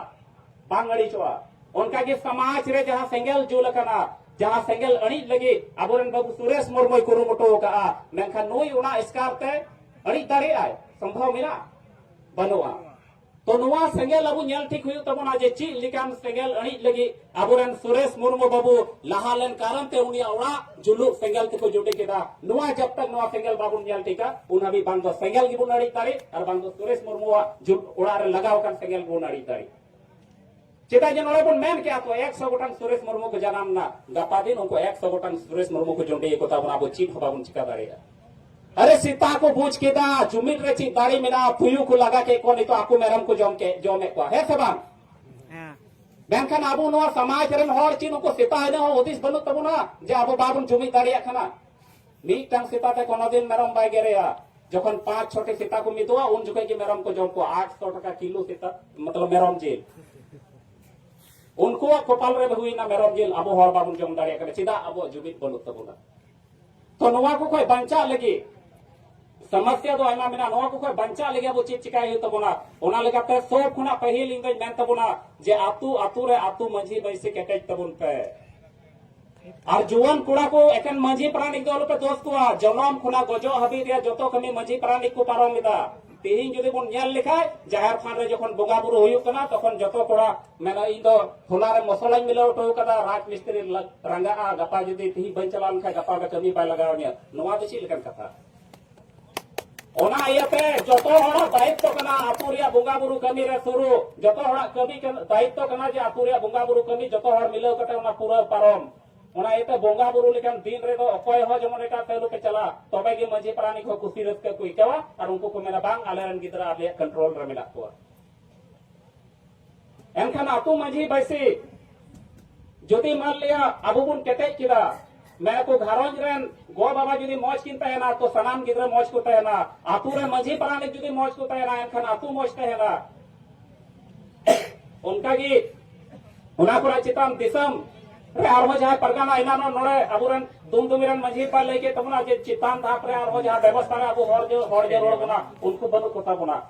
ᱵᱟᱝ ᱟᱹᱲᱤᱥᱚᱜᱼᱟ᱾ ᱚᱱᱠᱟᱜᱮ ᱥᱚᱢᱟᱡᱽ ᱨᱮ ᱡᱟᱦᱟᱸ ᱥᱮᱸᱜᱮᱞ ᱡᱩᱞ ᱟᱠᱟᱱᱟ, ᱡᱟᱦᱟᱸ ᱥᱮᱸᱜᱮᱞ ᱟᱹᱲᱤᱡ ᱞᱟᱹᱜᱤᱫ ᱟᱵᱚᱨᱮᱱ ᱵᱟᱹᱵᱩ ᱥᱩᱨᱮᱥ ᱢᱩᱨᱢᱩᱭ ᱠᱩᱨᱩᱢᱩᱴᱩ ᱟᱠᱟᱫᱼᱟ, ᱢᱮᱱᱠᱷᱟᱱ ᱱᱩᱭ ᱚᱱᱟ ᱮᱥᱠᱟᱨ ᱛᱮ ᱟᱹᱲᱤᱡ ᱫᱟᱲᱮᱭᱟᱜᱼᱟᱭ? ᱥᱚᱢᱵᱷᱚᱵ ᱢᱮᱱᱟᱜᱼᱟ? ᱵᱟᱹᱱᱩᱜᱼᱟ᱾ ᱛᱚ ᱱᱚᱣᱟ ᱥᱮᱸᱜᱮᱞ ᱟᱵᱚ ᱧᱮᱞ ᱴᱷᱤᱠ ᱦᱩᱭᱩᱜ ᱛᱟᱵᱚᱱᱟ ᱡᱮ ᱪᱮᱫ ᱞᱮᱠᱟᱱ ᱥᱮᱸᱜᱮᱞ ᱟᱹᱲᱤᱡ ᱞᱟᱹᱜᱤᱫ ᱟᱵᱚᱨᱮᱱ ᱥᱩᱨᱮᱥ ᱢᱩᱨᱢᱩ ᱵᱟᱹᱵᱩ ᱞᱟᱦᱟ ᱞᱮᱱ ᱠᱟᱨᱚᱱ ᱛᱮ ᱩᱱᱤᱭᱟᱜ ᱚᱲᱟᱜ ᱡᱩᱞᱩᱜ ᱥᱮᱸᱜᱮᱞ ᱛᱮᱠᱚ ᱡᱩᱴᱤ ᱠᱮᱫᱟ᱾ ᱱᱚᱣᱟ ᱡᱟᱵ ᱛᱟᱠ ᱱᱚᱣᱟ ᱥᱮᱸᱜᱮᱞ ᱵᱟᱵᱚᱱ ᱧᱮᱞ ᱴᱷᱤᱠᱟ, ᱩᱱ ᱦᱟᱹᱵᱤᱡ ᱵᱟᱝ ᱫᱚ ᱥᱮᱸᱜᱮᱞ ᱜᱮᱵᱚᱱ ᱟᱹᱲᱤᱡ ᱫᱟᱲᱮ, ᱟᱨ ᱵᱟᱝ ᱫᱚ ᱥᱩᱨᱮᱥ ᱢᱩᱨᱢᱩᱣᱟᱜ ᱡᱩᱞ ᱚᱲᱟᱜ ᱨᱮ ᱞᱟᱜᱟᱣ ᱟᱠᱟᱱ ᱥᱮᱸᱜᱮᱞ ᱜᱮᱵᱚᱱ ᱟᱹᱲᱤᱡ ᱫᱟᱲᱮ᱾ ᱪᱮᱫᱟᱜ ᱡᱮ ᱱᱚᱰᱮ ᱵᱚᱱ ᱢᱮᱱ ᱠᱮᱜᱼᱟ ᱛᱚ, ᱮᱠᱥᱚ ᱜᱚᱴᱟᱝ ᱥᱩᱨᱮᱥ ᱢᱩᱨᱢᱩ ᱠᱚ ᱡᱟᱱᱟᱢ ᱮᱱᱟ, ᱜᱟᱯᱟ ᱫᱤᱱ ᱩᱱᱠᱩ ᱮᱠᱥᱚ ᱜᱚᱴᱟᱝ ᱥᱩᱨᱮᱥ ᱢᱩᱨᱢᱩ ᱠᱚ ᱡᱩᱸᱰᱤ ᱠᱚ ᱛᱟᱵᱚᱱᱟ, ᱟᱵᱚ ᱪᱮᱫ ᱦᱚᱸ ᱵᱟᱵᱚᱱ ᱪᱤᱠᱟ ᱫᱟᱲᱮᱭᱟᱜᱼᱟ᱾ ᱟᱨᱮ ᱥᱮᱛᱟ ᱠᱚ ᱵᱩᱡᱽ ᱠᱮᱫᱟ, ᱡᱩᱢᱤᱫ ᱨᱮ ᱪᱮᱫ ᱫᱟᱲᱮ ᱢᱮᱱᱟᱜᱼᱟ, ᱛᱩᱭᱩ ᱠᱚ ᱞᱟᱜᱟ ᱠᱮᱫ ᱠᱚᱣᱟ, ᱱᱤᱛᱚᱜ ᱟᱠᱚ ᱢᱮᱨᱚᱢ ᱠᱚ ᱡᱚᱢ ᱠᱮᱫ, ᱡᱚᱢᱮᱫ ᱠᱚᱣᱟ, ᱦᱮᱸ ᱥᱮ ᱵᱟᱝ? ᱦᱮᱸ᱾ ᱢᱮᱱᱠᱷᱟᱱ ᱟᱵᱚ ᱱᱚᱣᱟ ᱥᱚᱢᱟᱡᱽ ᱨᱮᱱ ᱦᱚᱲ ᱪᱮᱫ ᱩᱱᱠᱩ ᱥᱮᱛᱟ ᱤᱱᱟᱹ ᱦᱚᱸ ᱦᱩᱫᱤᱥ ᱵᱟᱹᱱᱩᱜ ᱛᱟᱵᱚᱱᱟ ᱡᱮ ᱟᱵᱚ ᱵᱟᱵᱚᱱ ᱡᱩᱢᱤᱫ ᱫᱟᱲᱮᱭᱟᱜ ᱠᱟᱱᱟ? ᱢᱤᱫᱴᱟᱝ ᱥᱮᱛᱟ ᱛᱮ ᱠᱳᱱᱳ ᱫᱤᱱ ᱢᱮᱨᱚᱢ ᱵᱟᱭ ᱜᱮᱨᱮᱭᱟ᱾ ᱡᱚᱠᱷᱚᱱ ᱯᱟᱸᱪ ᱪᱷᱚᱴᱤ ᱥᱮᱛᱟ ᱠᱚ ᱢᱤᱫᱚᱜᱼᱟ, ᱩᱱ ᱡᱚᱠᱷᱚᱡ ᱜᱮ ᱢᱮᱨᱚᱢ ᱠᱚ ᱡᱚᱢ ᱠᱚᱣᱟ, ᱟᱴᱥᱚ ᱴᱟᱠᱟ ᱠᱤᱞᱳ ᱥᱮᱛᱟ, ᱢᱚᱛᱞᱚᱵ ᱢᱮᱨᱚᱢ ᱡᱤᱞ᱾ ᱩᱱᱠᱩᱣᱟᱜ ᱠᱚᱯᱟᱞ ᱨᱮ ᱦᱩᱭᱱᱟ ᱢᱮᱨᱚᱢ ᱡᱤᱞ, ᱟᱵᱚ ᱦᱚᱲ ᱵᱟᱵᱚᱱ ᱡᱚᱢ ᱫᱟᱲᱮᱭᱟᱜ ᱠᱟᱱᱟ᱾ ᱪᱮᱫᱟᱜ? ᱟᱵᱚᱣᱟᱜ ᱡᱩᱢᱤᱫ ᱵᱟᱹᱱᱩᱜ ᱛᱟᱵᱚᱱᱟ᱾ ᱛᱚ ᱱᱚᱣᱟ ᱠᱚ ᱠᱷᱚᱡ ᱵᱟᱧᱪᱟᱜ ᱞᱟᱹᱜᱤᱫ ᱥᱚᱢᱚᱥᱥᱟ ᱫᱚ ᱟᱭᱢᱟ ᱢᱮᱱᱟᱜᱼᱟ᱾ ᱱᱚᱣᱟ ᱠᱚ ᱠᱷᱚᱡ ᱵᱟᱧᱪᱟᱜ ᱞᱟᱹᱜᱤᱫ ᱟᱵᱚ ᱪᱮᱫ ᱪᱤᱠᱟᱭ ᱦᱩᱭᱩᱜ ᱛᱟᱵᱚᱱᱟ? ᱚᱱᱟ ᱞᱮᱠᱟᱛᱮ ᱥᱚᱵ ᱠᱷᱚᱱᱟᱜ ᱯᱟᱹᱦᱤᱞ ᱤᱧ ᱫᱚᱧ ᱢᱮᱱ ᱛᱟᱵᱚᱱᱟ ᱡᱮ ᱟᱹᱛᱩ ᱟᱹᱛᱩ ᱨᱮ ᱟᱹᱛᱩ ᱢᱟᱹᱡᱷᱤ ᱵᱟᱹᱭᱥᱤ ᱠᱮᱴᱮᱡ ᱛᱟᱵᱚᱱ ᱯᱮ᱾ ᱟᱨ ᱡᱩᱣᱟᱹᱱ ᱠᱚᱲᱟ ᱠᱚ ᱮᱠᱮᱱ ᱢᱟᱹᱡᱷᱤ ᱯᱟᱨᱟᱱᱤᱠ ᱫᱚ ᱟᱞᱚᱯᱮ ᱫᱳᱥ ᱠᱚᱣᱟ᱾ ᱡᱚᱱᱚᱢ ᱠᱷᱚᱱᱟᱜ ᱜᱚᱡᱚᱜ ᱦᱟᱹᱵᱤᱡ ᱨᱮᱭᱟᱜ ᱡᱚᱛᱚ ᱠᱟᱹᱢᱤ ᱢᱟᱹᱡᱷᱤ ᱯᱟᱨᱟᱱᱤᱠ ᱠᱚ ᱯᱟᱨᱚᱢ ᱮᱫᱟ᱾ ᱛᱤᱦᱤᱧ ᱡᱩᱫᱤ ᱵᱚᱱ ᱧᱮᱞ ᱞᱮᱠᱷᱟᱡ, ᱡᱟᱦᱮᱨ ᱛᱷᱟᱱ ᱨᱮ ᱡᱚᱠᱷᱚᱱ ᱵᱚᱸᱜᱟ ᱵᱩᱨᱩ ᱦᱩᱭᱩᱜ ᱠᱟᱱᱟ, ᱛᱚᱠᱷᱚᱱ ᱡᱚᱛᱚ ᱠᱚᱲᱟ ᱢᱮᱱᱟ, "ᱤᱧ ᱫᱚ ᱛᱷᱚᱞᱟ ᱨᱮ ᱢᱚᱥᱞᱟᱧ ᱢᱤᱞᱟᱹᱣ ᱦᱚᱴᱚ ᱠᱟᱫᱟ, ᱨᱟᱡᱽ ᱢᱤᱥᱛᱨᱤ ᱞᱟ-, ᱨᱟᱸᱜᱟᱜᱼᱟ, ᱜᱟᱯᱟ ᱡᱩᱫᱤ ᱛᱤᱦᱤᱧ ᱵᱟᱹᱧ ᱪᱟᱞᱟᱣ ᱞᱮᱱᱠᱷᱟᱡ ᱜᱟᱯᱟ ᱫᱚ ᱠᱟᱹᱢᱤ ᱵᱟᱭ ᱞᱟᱜᱟᱣ ᱤᱧᱟ᱾" ᱱᱚᱣᱟ ᱫᱚ ᱪᱮᱫ ᱞᱮᱠᱟᱱ ᱠᱟᱛᱷᱟ? ᱚᱱᱟ ᱤᱭᱟᱹᱛᱮ ᱡᱚᱛᱚ ᱦᱚᱲᱟᱜ ᱫᱟᱭᱤᱛᱛᱚ ᱠᱟᱱᱟ ᱟᱹᱛᱩ ᱨᱮᱭᱟᱜ ᱵᱚᱸᱜᱟ ᱵᱩᱨᱩ ᱠᱟᱹᱢᱤ ᱨᱮ ᱥᱩᱨᱩ, ᱡᱚᱛᱚ ᱦᱚᱲᱟᱜ ᱠᱟᱹᱢᱤ ᱠᱟᱱᱟ, ᱫᱟᱭᱤᱛᱛᱚ ᱠᱟᱱᱟ ᱡᱮ ᱟᱹᱛᱩ ᱨᱮᱭᱟᱜ ᱵᱚᱸᱜᱟ ᱵᱩᱨᱩ ᱠᱟᱹᱢᱤ ᱡᱚᱛᱚ ᱦᱚᱲ ᱢᱤᱞᱟᱹᱣ ᱠᱟᱛᱮ ᱚᱱᱟ ᱯᱩᱨᱟᱹᱣ ᱯᱟᱨᱚᱢ᱾ ᱚᱱᱟ ᱤᱭᱟᱹᱛᱮ ᱵᱚᱸᱜᱟ ᱵᱩᱨᱩ ᱞᱮᱠᱟᱱ ᱫᱤᱱ ᱨᱮᱫᱚ ᱚᱠᱚᱭ ᱦᱚᱸ ᱡᱮᱢᱚᱱ ᱮᱴᱟᱜ ᱥᱮᱫ ᱟᱞᱚ ᱯᱮ ᱪᱟᱞᱟᱜ, ᱛᱚᱵᱮ ᱜᱮ ᱢᱟᱹᱡᱷᱤ ᱯᱟᱨᱟᱱᱤᱠ ᱦᱚᱸ ᱠᱩᱥᱤ ᱨᱟᱹᱥᱠᱟᱹ ᱠᱚ ᱟᱹᱭᱠᱟᱹᱣᱟ ᱟᱨ ᱩᱱᱠᱩ ᱠᱚ ᱢᱮᱱᱟ, "ᱵᱟᱝ, ᱟᱞᱮᱨᱮᱱ ᱜᱤᱫᱽᱨᱟᱹ ᱟᱞᱮᱭᱟᱜ ᱠᱚᱱᱴᱨᱳᱞ ᱨᱮ ᱢᱮᱱᱟᱜ ᱠᱚᱣᱟ᱾" ᱮᱱᱠᱷᱟᱱ ᱟᱹᱛᱩ ᱢᱟᱹᱡᱷᱤ ᱵᱟᱹᱭᱥᱤ ᱡᱩᱫᱤ ᱢᱟᱱ ᱞᱤᱭᱟ ᱟᱵᱚ ᱵᱚᱱ ᱠᱮᱴᱮᱡ ᱠᱮᱫᱟ, ᱢᱮᱱᱟᱠᱚ ᱜᱷᱟᱨᱚᱸᱡᱽ ᱨᱮᱱ ᱜᱚ ᱵᱟᱵᱟ ᱡᱩᱫᱤ ᱢᱚᱡᱽ ᱠᱤᱱ ᱛᱟᱦᱮᱱᱟ, ᱛᱚ ᱥᱟᱱᱟᱢ ᱜᱤᱫᱽᱨᱟᱹ ᱢᱚᱡᱽ ᱠᱚ ᱛᱟᱦᱮᱱᱟ᱾ ᱟᱹᱛᱩ ᱨᱮ ᱢᱟᱹᱡᱷᱤ ᱯᱟᱨᱟᱱᱤᱠ ᱡᱩᱫᱤ ᱢᱚᱡᱽ ᱠᱚ ᱛᱟᱦᱮᱱᱟ, ᱮᱱᱠᱷᱟᱱ ᱟᱹᱛᱩ ᱢᱚᱡᱽ ᱛᱟᱦᱮᱱᱟ᱾ ᱚᱱᱠᱟᱜᱮ ᱚᱱᱟ ᱠᱷᱚᱱᱟᱜ ᱪᱮᱛᱟᱱ ᱫᱤᱥᱚᱢ ᱨᱮ ᱟᱨᱦᱚᱸ ᱡᱟᱦᱟᱸᱭ ᱯᱟᱨᱜᱟᱱᱟ, ᱮᱱᱟᱱ ᱱᱚᱰᱮ ᱟᱵᱚᱨᱮᱱ ᱫᱩᱢᱫᱩᱢᱤ ᱨᱮᱱ ᱢᱟᱹᱡᱷᱤ ᱵᱟᱵᱟᱭ ᱞᱟᱹᱭ ᱠᱮᱫ ᱛᱟᱵᱚᱱᱟ ᱡᱮ ᱪᱮᱛᱟᱱ ᱫᱷᱟᱯ ᱨᱮ ᱟᱨᱦᱚᱸ ᱡᱟᱦᱟᱸ ᱵᱮᱵᱚᱥᱛᱷᱟ ᱨᱮ ᱟᱵᱚ ᱦᱚᱲ ᱡᱚ-, ᱦᱚᱲ ᱡᱟᱹᱨᱩᱲ ᱵᱚᱱᱟ, ᱩᱱᱠᱩ ᱵᱟᱹᱱᱩᱜ ᱠᱚᱛᱟ ᱵᱚᱱᱟ᱾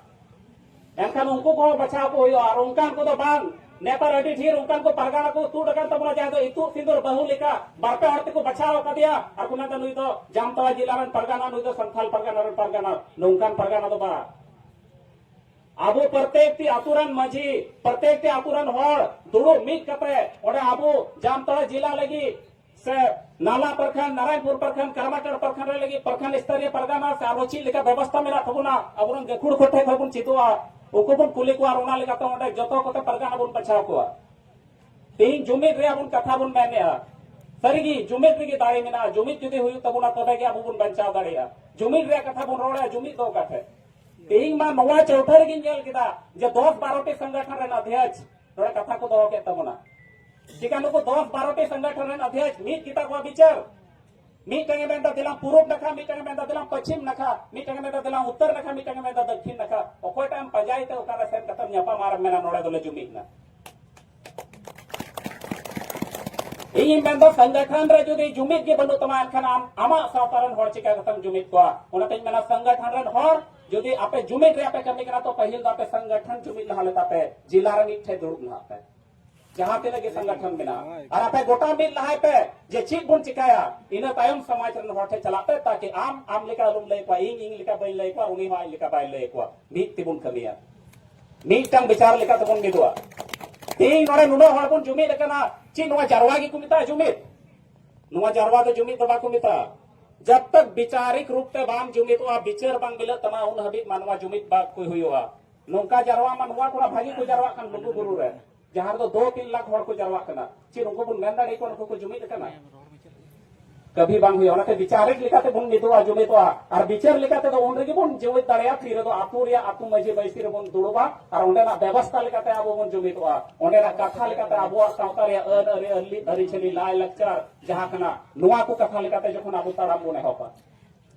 ᱮᱱᱠᱷᱟᱱ ᱩᱱᱠᱩ ᱠᱚᱦᱚᱸ ᱵᱟᱪᱷᱟᱣ ᱠᱚ ᱦᱩᱭᱩᱜᱼᱟ᱾ ᱟᱨ ᱚᱱᱠᱟᱱ ᱠᱚᱫᱚ ᱵᱟᱝ, ᱱᱮᱛᱟᱨ ᱟᱹᱰᱤ ᱰᱷᱮᱨ ᱚᱱᱠᱟᱱ ᱠᱚ ᱯᱟᱨᱜᱟᱱᱟ ᱠᱚ ᱛᱩᱫ ᱟᱠᱟᱱ ᱛᱟᱵᱚᱱᱟ, ᱡᱟᱦᱟᱸᱭ ᱫᱚ ᱤᱛᱩᱫ ᱥᱤᱸᱫᱩᱨ ᱵᱟᱹᱦᱩ ᱞᱮᱠᱟ ᱵᱟᱨ ᱯᱮ ᱦᱚᱲ ᱛᱮᱠᱚ ᱵᱟᱪᱷᱟᱣ ᱟᱠᱟᱫᱮᱭᱟ ᱟᱨ ᱠᱚ ᱢᱮᱱᱫᱟ, "ᱱᱩᱭ ᱫᱚ ᱡᱟᱢᱛᱟᱲᱟ ᱡᱮᱞᱟ ᱨᱮᱱ ᱯᱟᱨᱜᱟᱱᱟ, ᱱᱩᱭ ᱫᱚ ᱥᱟᱱᱛᱷᱟᱞ ᱯᱟᱨᱜᱟᱱᱟ ᱨᱮᱱ ᱯᱟᱨᱜᱟᱱᱟ", ᱱᱚᱝᱠᱟᱱ ᱯᱟᱨᱜᱟᱱᱟ ᱫᱚ ᱵᱟᱝ᱾ ᱟᱵᱚ ᱯᱨᱚᱛᱮᱠᱴᱤ ᱟᱛᱳ ᱨᱮᱱ ᱢᱟᱹᱡᱷᱤ, ᱯᱨᱚᱛᱮᱠᱴᱤ ᱟᱛᱳ ᱨᱮᱱ ᱦᱚᱲ ᱫᱩᱲᱩᱵ ᱢᱤᱫ ᱠᱟᱛᱮ ᱚᱸᱰᱮ ᱟᱵᱚ ᱡᱟᱢᱛᱟᱲᱟ ᱡᱮᱞᱟ ᱞᱟᱹᱜᱤᱫ ᱥᱮ ᱱᱟᱞᱟ ᱯᱨᱚᱠᱷᱚᱸᱰ, ᱱᱟᱨᱟᱭᱚᱱᱯᱩᱨ ᱯᱨᱚᱠᱷᱚᱸᱰ, ᱠᱟᱨᱢᱟᱴᱟᱲ ᱯᱨᱚᱠᱷᱚᱸᱰ ᱨᱮ ᱞᱟᱹᱜᱤᱫ ᱯᱨᱚᱠᱷᱚᱸᱰ ᱥᱛᱚᱨᱤᱭᱚ ᱯᱟᱨᱜᱟᱱᱟ ᱥᱮ ᱟᱨᱦᱚᱸ ᱪᱮᱫ ᱞᱮᱠᱟ ᱵᱮᱵᱚᱥᱛᱷᱟ ᱢᱮᱱᱟᱜ ᱛᱟᱵᱚᱱᱟ, ᱟᱵᱚᱨᱮᱱ ᱜᱟᱹᱠᱷᱩᱲ ᱠᱚ ᱴᱷᱮᱱ ᱠᱷᱚᱱ ᱵᱚᱱ ᱪᱮᱫᱚᱜᱼᱟ, ᱩᱱᱠᱩ ᱵᱚᱱ ᱠᱩᱞᱤ ᱠᱚᱣᱟ ᱟᱨ ᱚᱱᱟ ᱞᱮᱠᱟᱛᱮ ᱚᱸᱰᱮ ᱡᱚᱛᱚ ᱠᱚᱛᱮ ᱯᱟᱨᱜᱟᱱᱟ ᱵᱚᱱ ᱵᱟᱪᱷᱟᱣ ᱠᱚᱣᱟ᱾ ᱛᱮᱦᱮᱧ ᱡᱩᱢᱤᱫ ᱨᱮᱭᱟᱜ ᱵᱚᱱ ᱠᱟᱛᱷᱟ ᱵᱚᱱ ᱢᱮᱱᱮᱜᱼᱟ᱾ ᱥᱟᱹᱨᱤᱜᱮ ᱡᱩᱢᱤᱫ ᱨᱮᱜᱮ ᱫᱟᱲᱮ ᱢᱮᱱᱟᱜᱼᱟ᱾ ᱡᱩᱢᱤᱫ ᱡᱩᱫᱤ ᱦᱩᱭᱩᱜ ᱛᱟᱵᱚᱱᱟ, ᱛᱚᱵᱮ ᱜᱮ ᱟᱵᱚ ᱵᱚᱱ ᱵᱟᱧᱪᱟᱣ ᱫᱟᱲᱮᱭᱟᱜᱼᱟ᱾ ᱡᱩᱢᱤᱫ ᱨᱮᱭᱟᱜ ᱠᱟᱛᱷᱟ ᱵᱚᱱ ᱨᱚᱲᱟ, ᱡᱩᱢᱤᱫ ᱫᱚ ᱚᱠᱟ ᱴᱷᱮᱡ? ᱛᱮᱦᱮᱧ ᱢᱟ ᱱᱚᱣᱟ ᱪᱳᱣᱴᱷᱟ ᱨᱮᱜᱮᱧ ᱧᱮᱞ ᱠᱮᱫᱟ ᱡᱮ ᱫᱚᱥ ᱵᱟᱨᱚ ᱴᱤ ᱥᱚᱝᱜᱚᱴᱷᱚᱱ ᱨᱮᱱ ᱚᱫᱷᱭᱚᱠᱷ ᱱᱚᱰᱮ ᱠᱟᱛᱷᱟ ᱠᱚ ᱫᱚᱦᱚ ᱠᱮᱫ ᱛᱟᱵᱚᱱᱟ᱾ ᱪᱤᱠᱟ ᱱᱩᱠᱩ ᱫᱚᱥ ᱵᱟᱨᱚ ᱴᱤ ᱥᱚᱝᱜᱚᱴᱷᱚᱱ ᱨᱮᱱ ᱚᱫᱷᱭᱚᱠᱷ ᱢᱤᱫ ᱜᱮᱛᱟ ᱠᱚᱣᱟ ᱵᱤᱪᱟᱹᱨ? ᱢᱤᱫᱴᱟᱝ ᱮ ᱢᱮᱱᱫᱟ ᱫᱮᱞᱟᱝ ᱯᱩᱨᱩᱵ ᱱᱟᱠᱷᱟ, ᱢᱤᱫᱴᱟᱝ ᱮ ᱢᱮᱱᱫᱟ ᱫᱮᱞᱟᱝ ᱯᱚᱪᱷᱤᱢ ᱱᱟᱠᱷᱟ, ᱢᱤᱫᱴᱟᱝ ᱮ ᱢᱮᱱᱫᱟ ᱫᱮᱞᱟᱝ ᱩᱛᱛᱚᱨ ᱱᱟᱠᱷᱟ, ᱢᱤᱫᱴᱟᱝ ᱮ ᱢᱮᱱᱫᱟ ᱫᱚᱠᱠᱷᱤᱱ ᱱᱟᱠᱷᱟ᱾ ᱚᱠᱚᱭᱴᱟᱜ ᱮᱢ ᱯᱟᱸᱡᱟᱭ ᱛᱮ ᱚᱠᱟᱨᱮ ᱥᱮᱱ ᱠᱟᱛᱮᱢ ᱧᱟᱯᱟᱢᱟ ᱟᱨᱮᱢ ᱢᱮᱱᱟ ᱱᱚᱰᱮ ᱫᱚᱞᱮ ᱡᱩᱢᱤᱫ ᱮᱱᱟ? ᱤᱧᱤᱧ ᱢᱮᱱᱫᱟ ᱥᱚᱝᱜᱚᱴᱷᱚᱱ ᱨᱮ ᱡᱩᱫᱤ ᱡᱩᱢᱤᱫ ᱜᱮ ᱵᱟᱹᱱᱩᱜ ᱛᱟᱢᱟ, ᱮᱱᱠᱷᱟᱱ ᱟᱢ ᱟᱢᱟᱜ ᱥᱟᱶᱛᱟ ᱨᱮᱱ ᱦᱚᱲ ᱪᱤᱠᱟ ᱠᱟᱛᱮᱢ ᱡᱩᱢᱤᱫ ᱠᱚᱣᱟ? ᱚᱱᱟᱛᱮᱧ ᱢᱮᱱᱟ ᱥᱚᱝᱜᱚᱴᱷᱚᱱ ᱨᱮᱱ ᱦᱚᱲ ᱡᱩᱫᱤ ᱟᱯᱮ ᱡᱩᱢᱤᱫ ᱨᱮᱭᱟᱜ ᱯᱮ ᱠᱟᱹᱢᱤ ᱠᱟᱱᱟ, ᱛᱚ ᱯᱟᱹᱦᱤᱞ ᱫᱚ ᱟᱯᱮ ᱥᱚᱝᱜᱚᱴᱷᱚᱱ ᱡᱩᱢᱤᱫ ᱞᱟᱦᱟ ᱞᱮ ᱛᱟᱯᱮ, ᱡᱮᱞᱟ ᱨᱮ ᱢᱤᱫ ᱴᱷᱮᱱ ᱫᱩᱲᱩᱵ ᱞᱟᱦᱟᱜ ᱯᱮ᱾ ᱡᱟᱦᱟᱸ ᱛᱤᱱᱟᱹᱜ ᱜᱮ ᱥᱚᱝᱜᱚᱴᱷᱚᱱ ᱢᱮᱱᱟᱜᱼᱟ, ᱟᱨ ᱟᱯᱮ ᱜᱚᱴᱟ ᱢᱤᱫ ᱞᱟᱦᱟᱭ ᱯᱮ ᱡᱮ ᱪᱮᱫ ᱵᱚᱱ ᱪᱤᱠᱟᱭᱟ, ᱤᱱᱟᱹ ᱛᱟᱭᱚᱢ ᱥᱚᱢᱟᱡᱽ ᱨᱮᱱ ᱦᱚᱲ ᱴᱷᱮᱱ ᱪᱟᱞᱟᱜ ᱯᱮ, ᱛᱟᱠᱤ ᱟᱢ ᱟᱢ ᱞᱮᱠᱟ ᱟᱞᱚᱢ ᱞᱟᱹᱭ ᱠᱚᱣᱟ, ᱤᱧ ᱤᱧ ᱞᱮᱠᱟ ᱵᱟᱹᱧ ᱞᱟᱹᱭ ᱠᱚᱣᱟ, ᱩᱱᱤ ᱦᱚᱸ ᱟᱡ ᱞᱮᱠᱟ ᱵᱟᱭ ᱞᱟᱹᱭ ᱠᱚᱣᱟ᱾ ᱢᱤᱫ ᱛᱮᱵᱚᱱ ᱠᱟᱹᱢᱤᱭᱟ, ᱢᱤᱫᱴᱟᱝ ᱵᱤᱪᱟᱨ ᱞᱮᱠᱟ ᱛᱮᱵᱚᱱ ᱢᱤᱫᱚᱜᱼᱟ᱾ ᱛᱮᱦᱤᱧ ᱱᱚᱰᱮ ᱱᱩᱱᱟᱹᱜ ᱦᱚᱲ ᱵᱚᱱ ᱡᱩᱢᱤᱫ ᱟᱠᱟᱱᱟ, ᱪᱮᱫ ᱱᱚᱣᱟ ᱡᱟᱨᱣᱟ ᱜᱮᱠᱚ ᱢᱮᱛᱟᱜᱼᱟ ᱡᱩᱢᱤᱫ? ᱱᱚᱣᱟ ᱡᱟᱨᱣᱟ ᱫᱚ ᱡᱩᱢᱤᱫ ᱫᱚ ᱵᱟᱠᱚ ᱢᱮᱛᱟᱜᱼᱟ᱾ ᱡᱟᱵ ᱛᱟᱠ ᱵᱤᱪᱟᱨᱤᱠ ᱨᱩᱯ ᱛᱮ ᱵᱟᱢ ᱡᱩᱢᱤᱫᱚᱜᱼᱟ, ᱵᱤᱪᱟᱹᱨ ᱵᱟᱝ ᱢᱤᱞᱟᱹᱜ ᱛᱟᱢᱟ, ᱩᱱ ᱦᱟᱹᱵᱤᱡ ᱢᱟᱱᱣᱟ ᱡᱩᱢᱤᱫ ᱵᱟᱠᱚ ᱦᱩᱭᱩᱜᱼᱟ᱾ ᱱᱚᱝᱠᱟ ᱡᱟᱨᱣᱟ ᱢᱟ ᱱᱚᱣᱟ ᱠᱚᱨᱟ ᱵᱷᱟᱹᱜᱤ ᱠᱚ ᱡᱟᱨᱣᱟᱜ ᱠᱟᱱ ᱞᱩᱜᱩ ᱵᱩᱨᱩ ᱨᱮ, ᱡᱟᱦᱟᱸ ᱨᱮᱫᱚ ᱫᱩ ᱛᱤᱱ ᱞᱟᱠᱷ ᱦᱚᱲ ᱠᱚ ᱡᱟᱨᱣᱟᱜ ᱠᱟᱱᱟ᱾ ᱪᱮᱫ ᱩᱱᱠᱩ ᱵᱚᱱ ᱢᱮᱱ ᱫᱟᱲᱮ ᱟᱠᱚᱣᱟ ᱱᱩᱠᱩ ᱠᱚ ᱡᱩᱢᱤᱫ ᱟᱠᱟᱱᱟ? ᱠᱟᱹᱵᱷᱤ ᱵᱟᱝ ᱦᱩᱭᱩᱜᱼᱟ᱾ ᱚᱱᱟᱛᱮ ᱵᱤᱪᱟᱨᱤᱠ ᱞᱮᱠᱟᱛᱮ ᱵᱚᱱ ᱢᱤᱫᱚᱜᱼᱟ, ᱡᱩᱢᱤᱫᱚᱜᱼᱟ᱾ ᱟᱨ ᱵᱤᱪᱟᱹᱨ ᱞᱮᱠᱟᱛᱮ ᱫᱚ ᱩᱱ ᱨᱮᱜᱮ ᱵᱚᱱ ᱡᱩᱢᱤᱫ ᱫᱟᱲᱮᱭᱟᱜᱼᱟ, ᱛᱤ ᱨᱮᱫᱚ ᱟᱹᱛᱩ ᱨᱮᱭᱟᱜ ᱟᱹᱛᱩ ᱢᱟᱹᱡᱷᱤ ᱢᱟᱹᱡᱷᱤ ᱨᱮᱵᱚᱱ ᱫᱩᱲᱩᱵᱟ ᱟᱨ ᱚᱸᱰᱮᱱᱟᱜ ᱵᱮᱵᱚᱥᱛᱷᱟ ᱞᱮᱠᱟᱛᱮ ᱟᱵᱚ ᱵᱚᱱ ᱡᱩᱢᱤᱫᱚᱜᱼᱟ, ᱚᱸᱰᱮᱱᱟᱜ ᱠᱟᱛᱷᱟ ᱞᱮᱠᱟᱛᱮ ᱟᱵᱚᱣᱟᱜ ᱥᱟᱶᱛᱟ ᱨᱮᱭᱟᱜ ᱟᱹᱱ ᱟᱹᱨᱤ, ᱟᱹᱨᱤ, ᱟᱹᱨᱤᱪᱟᱹᱞᱤ, ᱞᱟᱭ ᱞᱟᱠᱪᱟᱨ ᱡᱟᱦᱟᱸ ᱠᱟᱱᱟ, ᱱᱚᱣᱟ ᱠᱚ ᱠᱟᱛᱷᱟ ᱞᱮᱠᱟᱛᱮ ᱡᱚᱠᱷᱚᱱ ᱟᱵᱚ ᱛᱟᱲᱟᱢ ᱵᱚᱱ ᱮᱦᱚᱵᱟ᱾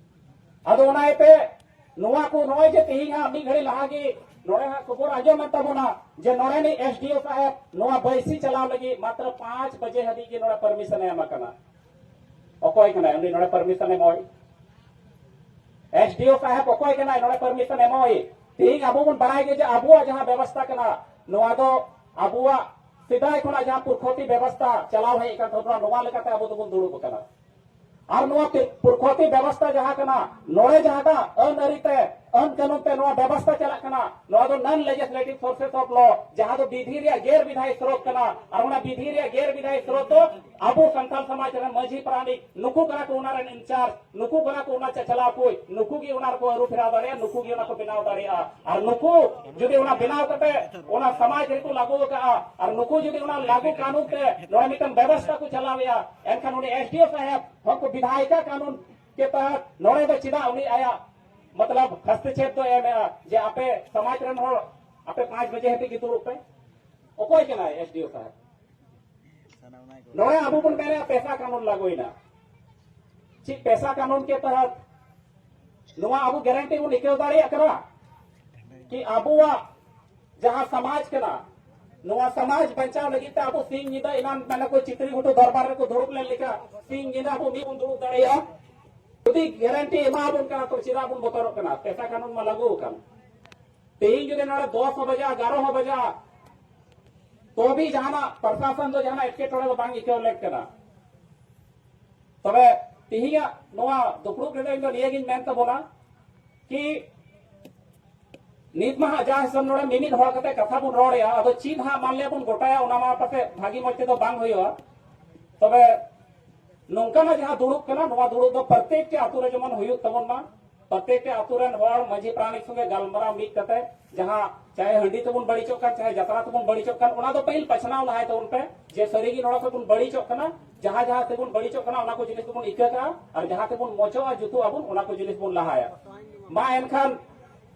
ᱟᱫᱚ ᱚᱱᱟ ᱤᱭᱟᱹᱛᱮ ᱱᱚᱣᱟ ᱠᱚ ᱱᱚᱜᱼᱚᱭ ᱡᱮ ᱛᱮᱦᱮᱧ ᱦᱟᱸᱜ ᱢᱤᱫ ᱜᱷᱟᱹᱲᱤ ᱞᱟᱦᱟ ᱜᱮ ᱱᱚᱰᱮ ᱦᱟᱸᱜ ᱠᱷᱚᱵᱚᱨ ᱟᱸᱡᱚᱢ ᱮᱱ ᱛᱟᱵᱚᱱᱟ ᱡᱮ ᱱᱚᱰᱮᱱᱤᱡ ᱮᱥ ᱰᱤ ᱳ ᱥᱟᱦᱮᱵᱽ ᱱᱚᱣᱟ ᱵᱟᱹᱭᱥᱤ ᱪᱟᱞᱟᱣ ᱞᱟᱹᱜᱤᱫ ᱢᱟᱛᱨᱚ ᱯᱟᱸᱪ ᱵᱟᱡᱮ ᱦᱟᱹᱵᱤᱡ ᱜᱮ ᱱᱚᱰᱮ ᱯᱟᱨᱢᱤᱥᱚᱱ ᱮ ᱮᱢ ᱟᱠᱟᱱᱟ᱾ ᱚᱠᱚᱭ ᱠᱟᱱᱟᱭ ᱩᱱᱤ ᱱᱚᱰᱮ ᱯᱟᱨᱢᱤᱥᱚᱱ ᱮᱢᱚᱜ? ᱮᱥ ᱰᱤ ᱳ ᱥᱟᱦᱮᱵᱽ ᱚᱠᱚᱭ ᱠᱟᱱᱟᱭ ᱱᱚᱰᱮ ᱯᱟᱨᱢᱤᱥᱚᱱ ᱮᱢᱚᱜ? ᱛᱮᱦᱮᱧ ᱟᱵᱚ ᱵᱚᱱ ᱵᱟᱲᱟᱭ ᱜᱮ ᱡᱮ ᱟᱵᱚᱣᱟᱜ ᱡᱟᱦᱟᱸ ᱵᱮᱵᱚᱥᱛᱷᱟ ᱠᱟᱱᱟ, ᱱᱚᱣᱟ ᱫᱚ ᱟᱵᱚᱣᱟᱜ ᱥᱮᱫᱟᱭ ᱠᱷᱚᱱᱟᱜ ᱡᱟᱦᱟᱸ ᱯᱩᱨᱠᱷᱚᱛᱤ ᱵᱮᱵᱚᱥᱛᱷᱟ ᱪᱟᱞᱟᱣ ᱦᱮᱡ ᱟᱠᱟᱱ ᱛᱟᱵᱚᱱᱟ, ᱱᱚᱣᱟ ᱞᱮᱠᱟᱛᱮ ᱟᱵᱚ ᱫᱚᱵᱚᱱ ᱫᱩᱲᱩᱵ ᱟᱠᱟᱱᱟ᱾ ᱟᱨ ᱱᱚᱣᱟ ᱯᱮ-, ᱯᱩᱨᱠᱷᱚᱛᱤ ᱵᱮᱵᱚᱥᱛᱷᱟ ᱡᱟᱦᱟᱸ ᱠᱟᱱᱟ, ᱱᱚᱰᱮ ᱡᱟᱦᱟᱸᱴᱟᱜ ᱟᱹᱱ ᱟᱹᱨᱤ ᱛᱮ, ᱟᱹᱱ ᱠᱟᱹᱱᱩᱱ ᱛᱮ ᱱᱚᱣᱟ ᱵᱮᱵᱚᱥᱛᱷᱟ ᱪᱟᱞᱟᱜ ᱠᱟᱱᱟ, ᱱᱚᱣᱟ ᱫᱚ non legislative sources of law, ᱡᱟᱦᱟᱸ ᱫᱚ ᱵᱤᱫᱷᱤ ᱨᱮᱭᱟᱜ ᱜᱮᱨ ᱵᱤᱫᱷᱟᱭᱤ ᱥᱨᱳᱛ ᱠᱟᱱᱟ᱾ ᱟᱨ ᱚᱱᱟ ᱵᱤᱫᱷᱤ ᱨᱮᱭᱟᱜ ᱜᱮᱨ ᱵᱤᱫᱷᱟᱭᱤ ᱥᱨᱳᱛ ᱫᱚ ᱟᱵᱚ ᱥᱟᱱᱛᱟᱲ ᱥᱚᱢᱟᱡᱽ ᱨᱮᱱ ᱢᱟᱹᱡᱷᱤ ᱯᱟᱨᱟᱱᱤᱠ ᱱᱩᱠᱩ ᱠᱟᱱᱟ ᱠᱚ, ᱚᱱᱟ ᱨᱮᱱ in charge ᱱᱩᱠᱩ ᱠᱟᱱᱟ ᱠᱚ, ᱚᱱᱟ ᱪᱟᱪᱞᱟᱣ ᱠᱚ, ᱱᱩᱠᱩ ᱜᱮ ᱚᱱᱟ ᱨᱮᱠᱚ ᱟᱹᱨᱩ ᱯᱷᱮᱨᱟᱣ ᱫᱟᱲᱮᱭᱟᱜᱼᱟ, ᱱᱩᱠᱩ ᱜᱮ ᱚᱱᱟ ᱠᱚ ᱵᱮᱱᱟᱣ ᱫᱟᱲᱮᱭᱟᱜᱼᱟ᱾ ᱟᱨ ᱱᱩᱠᱩ ᱡᱩᱫᱤ ᱚᱱᱟ ᱵᱮᱱᱟᱣ ᱠᱟᱛᱮ ᱚᱱᱟ ᱥᱚᱢᱟᱡᱽ ᱨᱮᱠᱚ ᱞᱟᱹᱜᱩ ᱟᱠᱟᱜᱼᱟ, ᱟᱨ ᱱᱩᱠᱩ ᱡᱩᱫᱤ ᱚᱱᱟ ᱞᱟᱹᱜᱩ ᱠᱟᱹᱱᱩᱱ ᱛᱮ ᱱᱚᱰᱮ ᱢᱤᱫᱴᱟᱝ ᱵᱮᱵᱚᱥᱛᱷᱟ ᱠᱚ ᱪᱟᱞᱟᱣᱮᱫᱼᱟ, ᱮᱱᱠᱷᱟᱱ ᱩᱱᱤ ᱮᱥ ᱰᱤ ᱳ ᱥᱟᱦᱮᱵᱽ ᱦᱚᱸᱠᱚ ᱵᱤᱫᱷᱟᱭᱤᱠᱟ ᱠᱟᱹᱱᱩᱱ ᱪᱮᱛᱟᱱ ᱱᱚᱰᱮ ᱫᱚ ᱪᱮᱫᱟᱜ ᱩᱱᱤ ᱟᱭᱟᱜ ᱢᱚᱛᱞᱚᱵ ᱦᱚᱥᱛᱚᱠᱷᱮᱯ ᱫᱚ ᱮᱢᱮᱜᱼᱟ ᱡᱮ ᱟᱯᱮ ᱥᱚᱢᱟᱡᱽ ᱨᱮᱱ ᱦᱚᱲ ᱟᱯᱮ ᱯᱟᱸᱪ ᱵᱟᱡᱮ ᱦᱟᱹᱵᱤᱡ ᱜᱮ ᱫᱩᱲᱩᱵ ᱯᱮ? ᱚᱠᱚᱭ ᱠᱟᱱᱟᱭ ᱮᱥ ᱰᱤ ᱳ ᱥᱟᱦᱮᱵᱽ? ᱱᱚᱰᱮ ᱟᱵᱚ ᱵᱚᱱ ᱢᱮᱱᱮᱫᱼᱟ ᱯᱮᱥᱟ ᱠᱟᱹᱱᱩᱱ ᱞᱟᱹᱜᱩᱭᱮᱱᱟ᱾ ᱪᱮᱫ ᱯᱮᱥᱟ ᱠᱟᱹᱱᱩᱱ ᱠᱮ ᱛᱚᱦᱚᱛ ᱱᱚᱣᱟ ᱟᱵᱚ ᱜᱟᱨᱮᱱᱴᱤ ᱵᱚᱱ ᱟᱹᱭᱠᱟᱹᱣ ᱫᱟᱲᱮᱭᱟᱜ ᱠᱟᱱᱟ ᱠᱤ ᱟᱵᱚᱣᱟᱜ ᱡᱟᱦᱟᱸ ᱥᱚᱢᱟᱡᱽ ᱠᱟᱱᱟ, ᱱᱚᱣᱟ ᱥᱚᱢᱟᱡᱽ ᱵᱟᱧᱪᱟᱣ ᱞᱟᱹᱜᱤᱫ ᱛᱮ ᱟᱵᱚ ᱥᱤᱧ ᱧᱤᱫᱟᱹ ᱮᱱᱟᱱ ᱢᱮᱱᱟ ᱠᱚ ᱪᱤᱛᱨᱤ ᱜᱷᱩᱴᱩ ᱫᱚᱨᱵᱟᱨ ᱨᱮᱠᱚ ᱫᱩᱲᱩᱵ ᱞᱮᱱ ᱞᱮᱠᱟ ᱥᱤᱧ ᱧᱤᱫᱟᱹ ᱟᱵᱚ ᱢᱤᱫ ᱵᱚᱱ ᱫᱩᱲᱩᱵ ᱫᱟᱲᱮᱭᱟᱜᱼᱟ? ᱡᱩᱫᱤ ᱜᱟᱨᱮᱱᱴᱤ ᱮᱢᱟ ᱵᱚᱱ ᱠᱟᱱᱟ ᱛᱚ ᱪᱮᱫᱟᱜ ᱵᱚᱱ ᱵᱚᱛᱚᱨᱚᱜ ᱠᱟᱱᱟ? ᱯᱮᱥᱟ ᱠᱟᱹᱱᱩᱱ ᱢᱟ ᱞᱟᱹᱜᱩ ᱟᱠᱟᱱ᱾ ᱛᱮᱦᱮᱧ ᱡᱩᱫᱤ ᱱᱚᱰᱮ ᱫᱚᱥ ᱦᱚᱸ ᱵᱟᱡᱟᱜᱼᱟ, ᱮᱜᱟᱨᱚ ᱦᱚᱸ ᱵᱟᱡᱟᱜᱼᱟ, ᱛᱚ ᱵᱤ ᱡᱟᱦᱟᱱᱟᱜ ᱯᱨᱚᱥᱟᱥᱚᱱ ᱫᱚ ᱡᱟᱦᱟᱱᱟᱜ ᱮᱴᱠᱮᱴᱚᱬᱮ ᱫᱚ ᱵᱟᱝ ᱟᱹᱭᱠᱟᱹᱣ ᱞᱮᱫ ᱠᱟᱱᱟ᱾ ᱛᱚᱵᱮ ᱛᱤᱦᱤᱧᱟᱜ ᱱᱚᱣᱟ ᱫᱩᱯᱲᱩᱵ ᱨᱮᱫᱚ ᱤᱧ ᱫᱚ ᱱᱤᱭᱟᱹᱜᱤᱧ ᱢᱮᱱ ᱛᱟᱵᱚᱱᱟ ᱠᱤ ᱱᱤᱛ ᱢᱟ ᱦᱟᱸᱜ ᱡᱟ ᱦᱤᱥᱟᱹᱵ ᱱᱚᱰᱮ ᱢᱤᱢᱤᱫ ᱦᱚᱲ ᱠᱟᱛᱮ ᱠᱟᱛᱷᱟ ᱵᱚᱱ ᱨᱚᱲᱮᱜᱼᱟ, ᱟᱫᱚ ᱪᱮᱫ ᱦᱟᱸᱜ ᱢᱟᱱᱞᱮ ᱵᱚᱱ ᱜᱚᱴᱟᱭᱟ ᱚᱱᱟ ᱢᱟ ᱯᱟᱥᱮ ᱵᱷᱟᱹᱜᱤ ᱢᱚᱡᱽ ᱛᱮᱫᱚ ᱵᱟᱝ ᱦᱩᱭᱩᱜᱼᱟ᱾ ᱛᱚᱵᱮ ᱱᱚᱝᱠᱟᱱᱟᱜ ᱡᱟᱦᱟᱸ ᱫᱩᱲᱩᱵ ᱠᱟᱱᱟ, ᱱᱚᱣᱟ ᱫᱩᱲᱩᱵ ᱫᱚ ᱯᱨᱚᱛᱮᱠᱴᱤ ᱟᱛᱳ ᱨᱮ ᱡᱮᱢᱚᱱ ᱦᱩᱭᱩᱜ ᱛᱟᱵᱚᱱ ᱢᱟ, ᱯᱨᱚᱛᱮᱠᱴᱤ ᱟᱛᱳ ᱨᱮᱱ ᱦᱚᱲ ᱢᱟᱹᱡᱷᱤ ᱯᱟᱨᱟᱱᱤᱠ ᱥᱚᱸᱜᱮ ᱜᱟᱞᱢᱟᱨᱟᱣ ᱢᱤᱫ ᱠᱟᱛᱮ ᱡᱟᱦᱟᱸ ᱪᱟᱦᱮ ᱦᱟᱺᱰᱤ ᱛᱮᱵᱚᱱ ᱵᱟᱹᱲᱤᱡᱚᱜ ᱠᱟᱱ, ᱪᱟᱦᱮ ᱡᱟᱛᱨᱟ ᱛᱮᱵᱚᱱ ᱵᱟᱹᱲᱤᱡᱚᱜ ᱠᱟᱱ, ᱚᱱᱟ ᱫᱚ ᱯᱟᱹᱦᱤᱞ ᱯᱟᱪᱷᱱᱟᱣ ᱞᱟᱦᱟᱭ ᱛᱟᱵᱚᱱ ᱯᱮ ᱡᱮ ᱥᱟᱹᱨᱤᱜᱮ ᱱᱚᱣᱟ ᱠᱷᱚᱱ ᱵᱚᱱ ᱵᱟᱹᱲᱤᱡᱚᱜ ᱠᱟᱱᱟ, ᱡᱟᱦᱟᱸ ᱡᱟᱦᱟᱸ ᱛᱮᱵᱚᱱ ᱵᱟᱹᱲᱤᱡᱚᱜ ᱠᱟᱱᱟ ᱚᱱᱟ ᱠᱚ ᱡᱤᱱᱤᱥ ᱫᱚᱵᱚᱱ ᱤᱠᱟᱹ ᱠᱟᱜᱼᱟ, ᱟᱨ ᱡᱟᱦᱟᱸ ᱛᱮᱵᱚᱱ ᱢᱚᱪᱚᱜᱼᱟ ᱡᱩᱛᱩᱜ ᱟᱵᱚᱱ ᱚᱱᱟ ᱠᱚ ᱡᱤᱱᱤᱥ ᱵᱚᱱ ᱞᱟᱦᱟᱭᱟ᱾ ᱢᱟ ᱮᱱᱠᱷᱟᱱ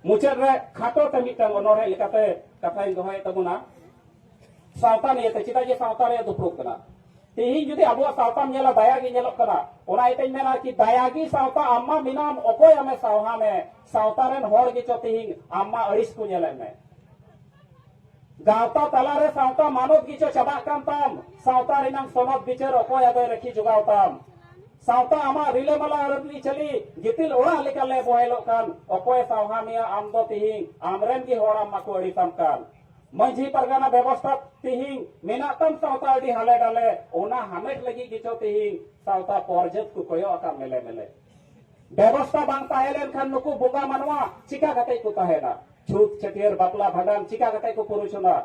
ᱢᱩᱪᱟᱹᱫ ᱨᱮ ᱠᱷᱟᱴᱚ ᱛᱮ ᱢᱤᱫᱴᱟᱝ ᱚᱱᱚᱬᱦᱮ ᱞᱮᱠᱟᱛᱮ ᱠᱟᱛᱷᱟᱧ ᱫᱚᱦᱚᱭᱮᱫ ᱛᱟᱵᱚᱱᱟ᱾ ᱥᱟᱶᱛᱟ ᱱᱤᱭᱮᱛᱮ, ᱪᱮᱫᱟᱜ ᱡᱮ ᱥᱟᱶᱛᱟ ᱨᱮᱭᱟᱜ ᱫᱩᱯᱲᱩᱵ ᱠᱟᱱᱟ᱾ ᱛᱮᱦᱮᱧ ᱡᱩᱫᱤ ᱟᱵᱚᱣᱟᱜ ᱥᱟᱶᱛᱟᱢ ᱧᱮᱞᱟ, ᱫᱟᱭᱟ ᱜᱮ ᱧᱮᱞᱚᱜ ᱠᱟᱱᱟ᱾ ᱚᱱᱟ ᱤᱭᱟᱹᱛᱮᱧ ᱢᱮᱱᱟ ᱠᱤ ᱫᱟᱭᱟ ᱜᱮ ᱥᱟᱶᱛᱟ, ᱟᱢ ᱢᱟ ᱢᱮᱱᱟᱢ, ᱚᱠᱚᱭ ᱟᱢᱮ ᱥᱟᱶᱦᱟ ᱢᱮ? ᱥᱟᱶᱛᱟ ᱨᱮᱱ ᱦᱚᱲ ᱜᱮᱪᱚ ᱛᱮᱦᱮᱧ ᱟᱢ ᱢᱟ ᱟᱹᱲᱤᱥ ᱠᱚ ᱧᱮᱞᱮᱫ ᱢᱮ᱾ ᱜᱟᱶᱛᱟ ᱛᱟᱞᱟᱨᱮ ᱥᱟᱶᱛᱟ ᱢᱟᱱᱚᱛ ᱜᱮᱪᱚ ᱪᱟᱵᱟᱜ ᱠᱟᱱ ᱛᱟᱢ, ᱥᱟᱶᱛᱟ ᱨᱮᱱᱟᱝ ᱥᱚᱱᱚᱛ ᱵᱤᱪᱟᱹᱨ ᱚᱠᱚᱭ ᱟᱫᱚᱭ ᱨᱟᱹᱠᱷᱤ ᱡᱚᱜᱟᱣ ᱛᱟᱢ? ᱥᱟᱶᱛᱟ ᱟᱢᱟᱜ ᱨᱤᱞᱟᱹᱢᱟᱞᱟ ᱟᱹᱨᱤᱪᱟᱹᱞᱤ ᱜᱤᱛᱤᱞ ᱚᱲᱟᱜ ᱞᱮᱠᱟ ᱞᱮ ᱵᱚᱦᱮᱞᱚᱜ ᱠᱟᱱ, ᱚᱠᱚᱭ ᱥᱟᱶᱦᱟ ᱢᱮᱭᱟ ᱟᱢ ᱫᱚ ᱛᱮᱦᱮᱧ? ᱟᱢᱨᱮᱱ ᱜᱮ ᱦᱚᱲ ᱟᱢ ᱢᱟᱠᱚ ᱟᱹᱲᱤᱥᱟᱢ ᱠᱟᱱ᱾ ᱢᱟᱹᱡᱷᱤ ᱯᱟᱨᱜᱟᱱᱟ ᱵᱮᱵᱚᱥᱛᱷᱟ ᱛᱮᱦᱮᱧ ᱢᱮᱱᱟᱜ ᱛᱟᱢ ᱥᱟᱶᱛᱟ ᱟᱹᱰᱤ ᱦᱟᱞᱮ ᱰᱟᱞᱮ, ᱚᱱᱟ ᱦᱟᱢᱮᱴ ᱞᱟᱹᱜᱤᱫ ᱜᱮᱪᱚ ᱛᱮᱦᱮᱧ ᱥᱟᱶᱛᱟ ᱯᱚᱨᱡᱟᱹᱛ ᱠᱚ ᱠᱚᱭᱚᱜ ᱟᱠᱟᱫ ᱢᱮᱞᱮ ᱢᱮᱞᱮ᱾ ᱵᱮᱵᱚᱥᱛᱷᱟ ᱵᱟᱝ ᱛᱟᱦᱮᱸ ᱞᱮᱱᱠᱷᱟᱱ ᱱᱩᱠᱩ ᱵᱚᱸᱜᱟ ᱢᱟᱱᱣᱟ ᱪᱤᱠᱟ ᱠᱟᱛᱮ ᱠᱚ ᱛᱟᱦᱮᱱᱟ? ᱪᱷᱩᱛ, ᱪᱷᱟᱹᱴᱭᱟᱹᱨ, ᱵᱟᱯᱞᱟ, ᱵᱷᱟᱸᱰᱟᱱ ᱪᱤᱠᱟ ᱠᱟᱛᱮ ᱠᱚ ᱯᱩᱨᱩᱪᱷᱚᱱᱟ?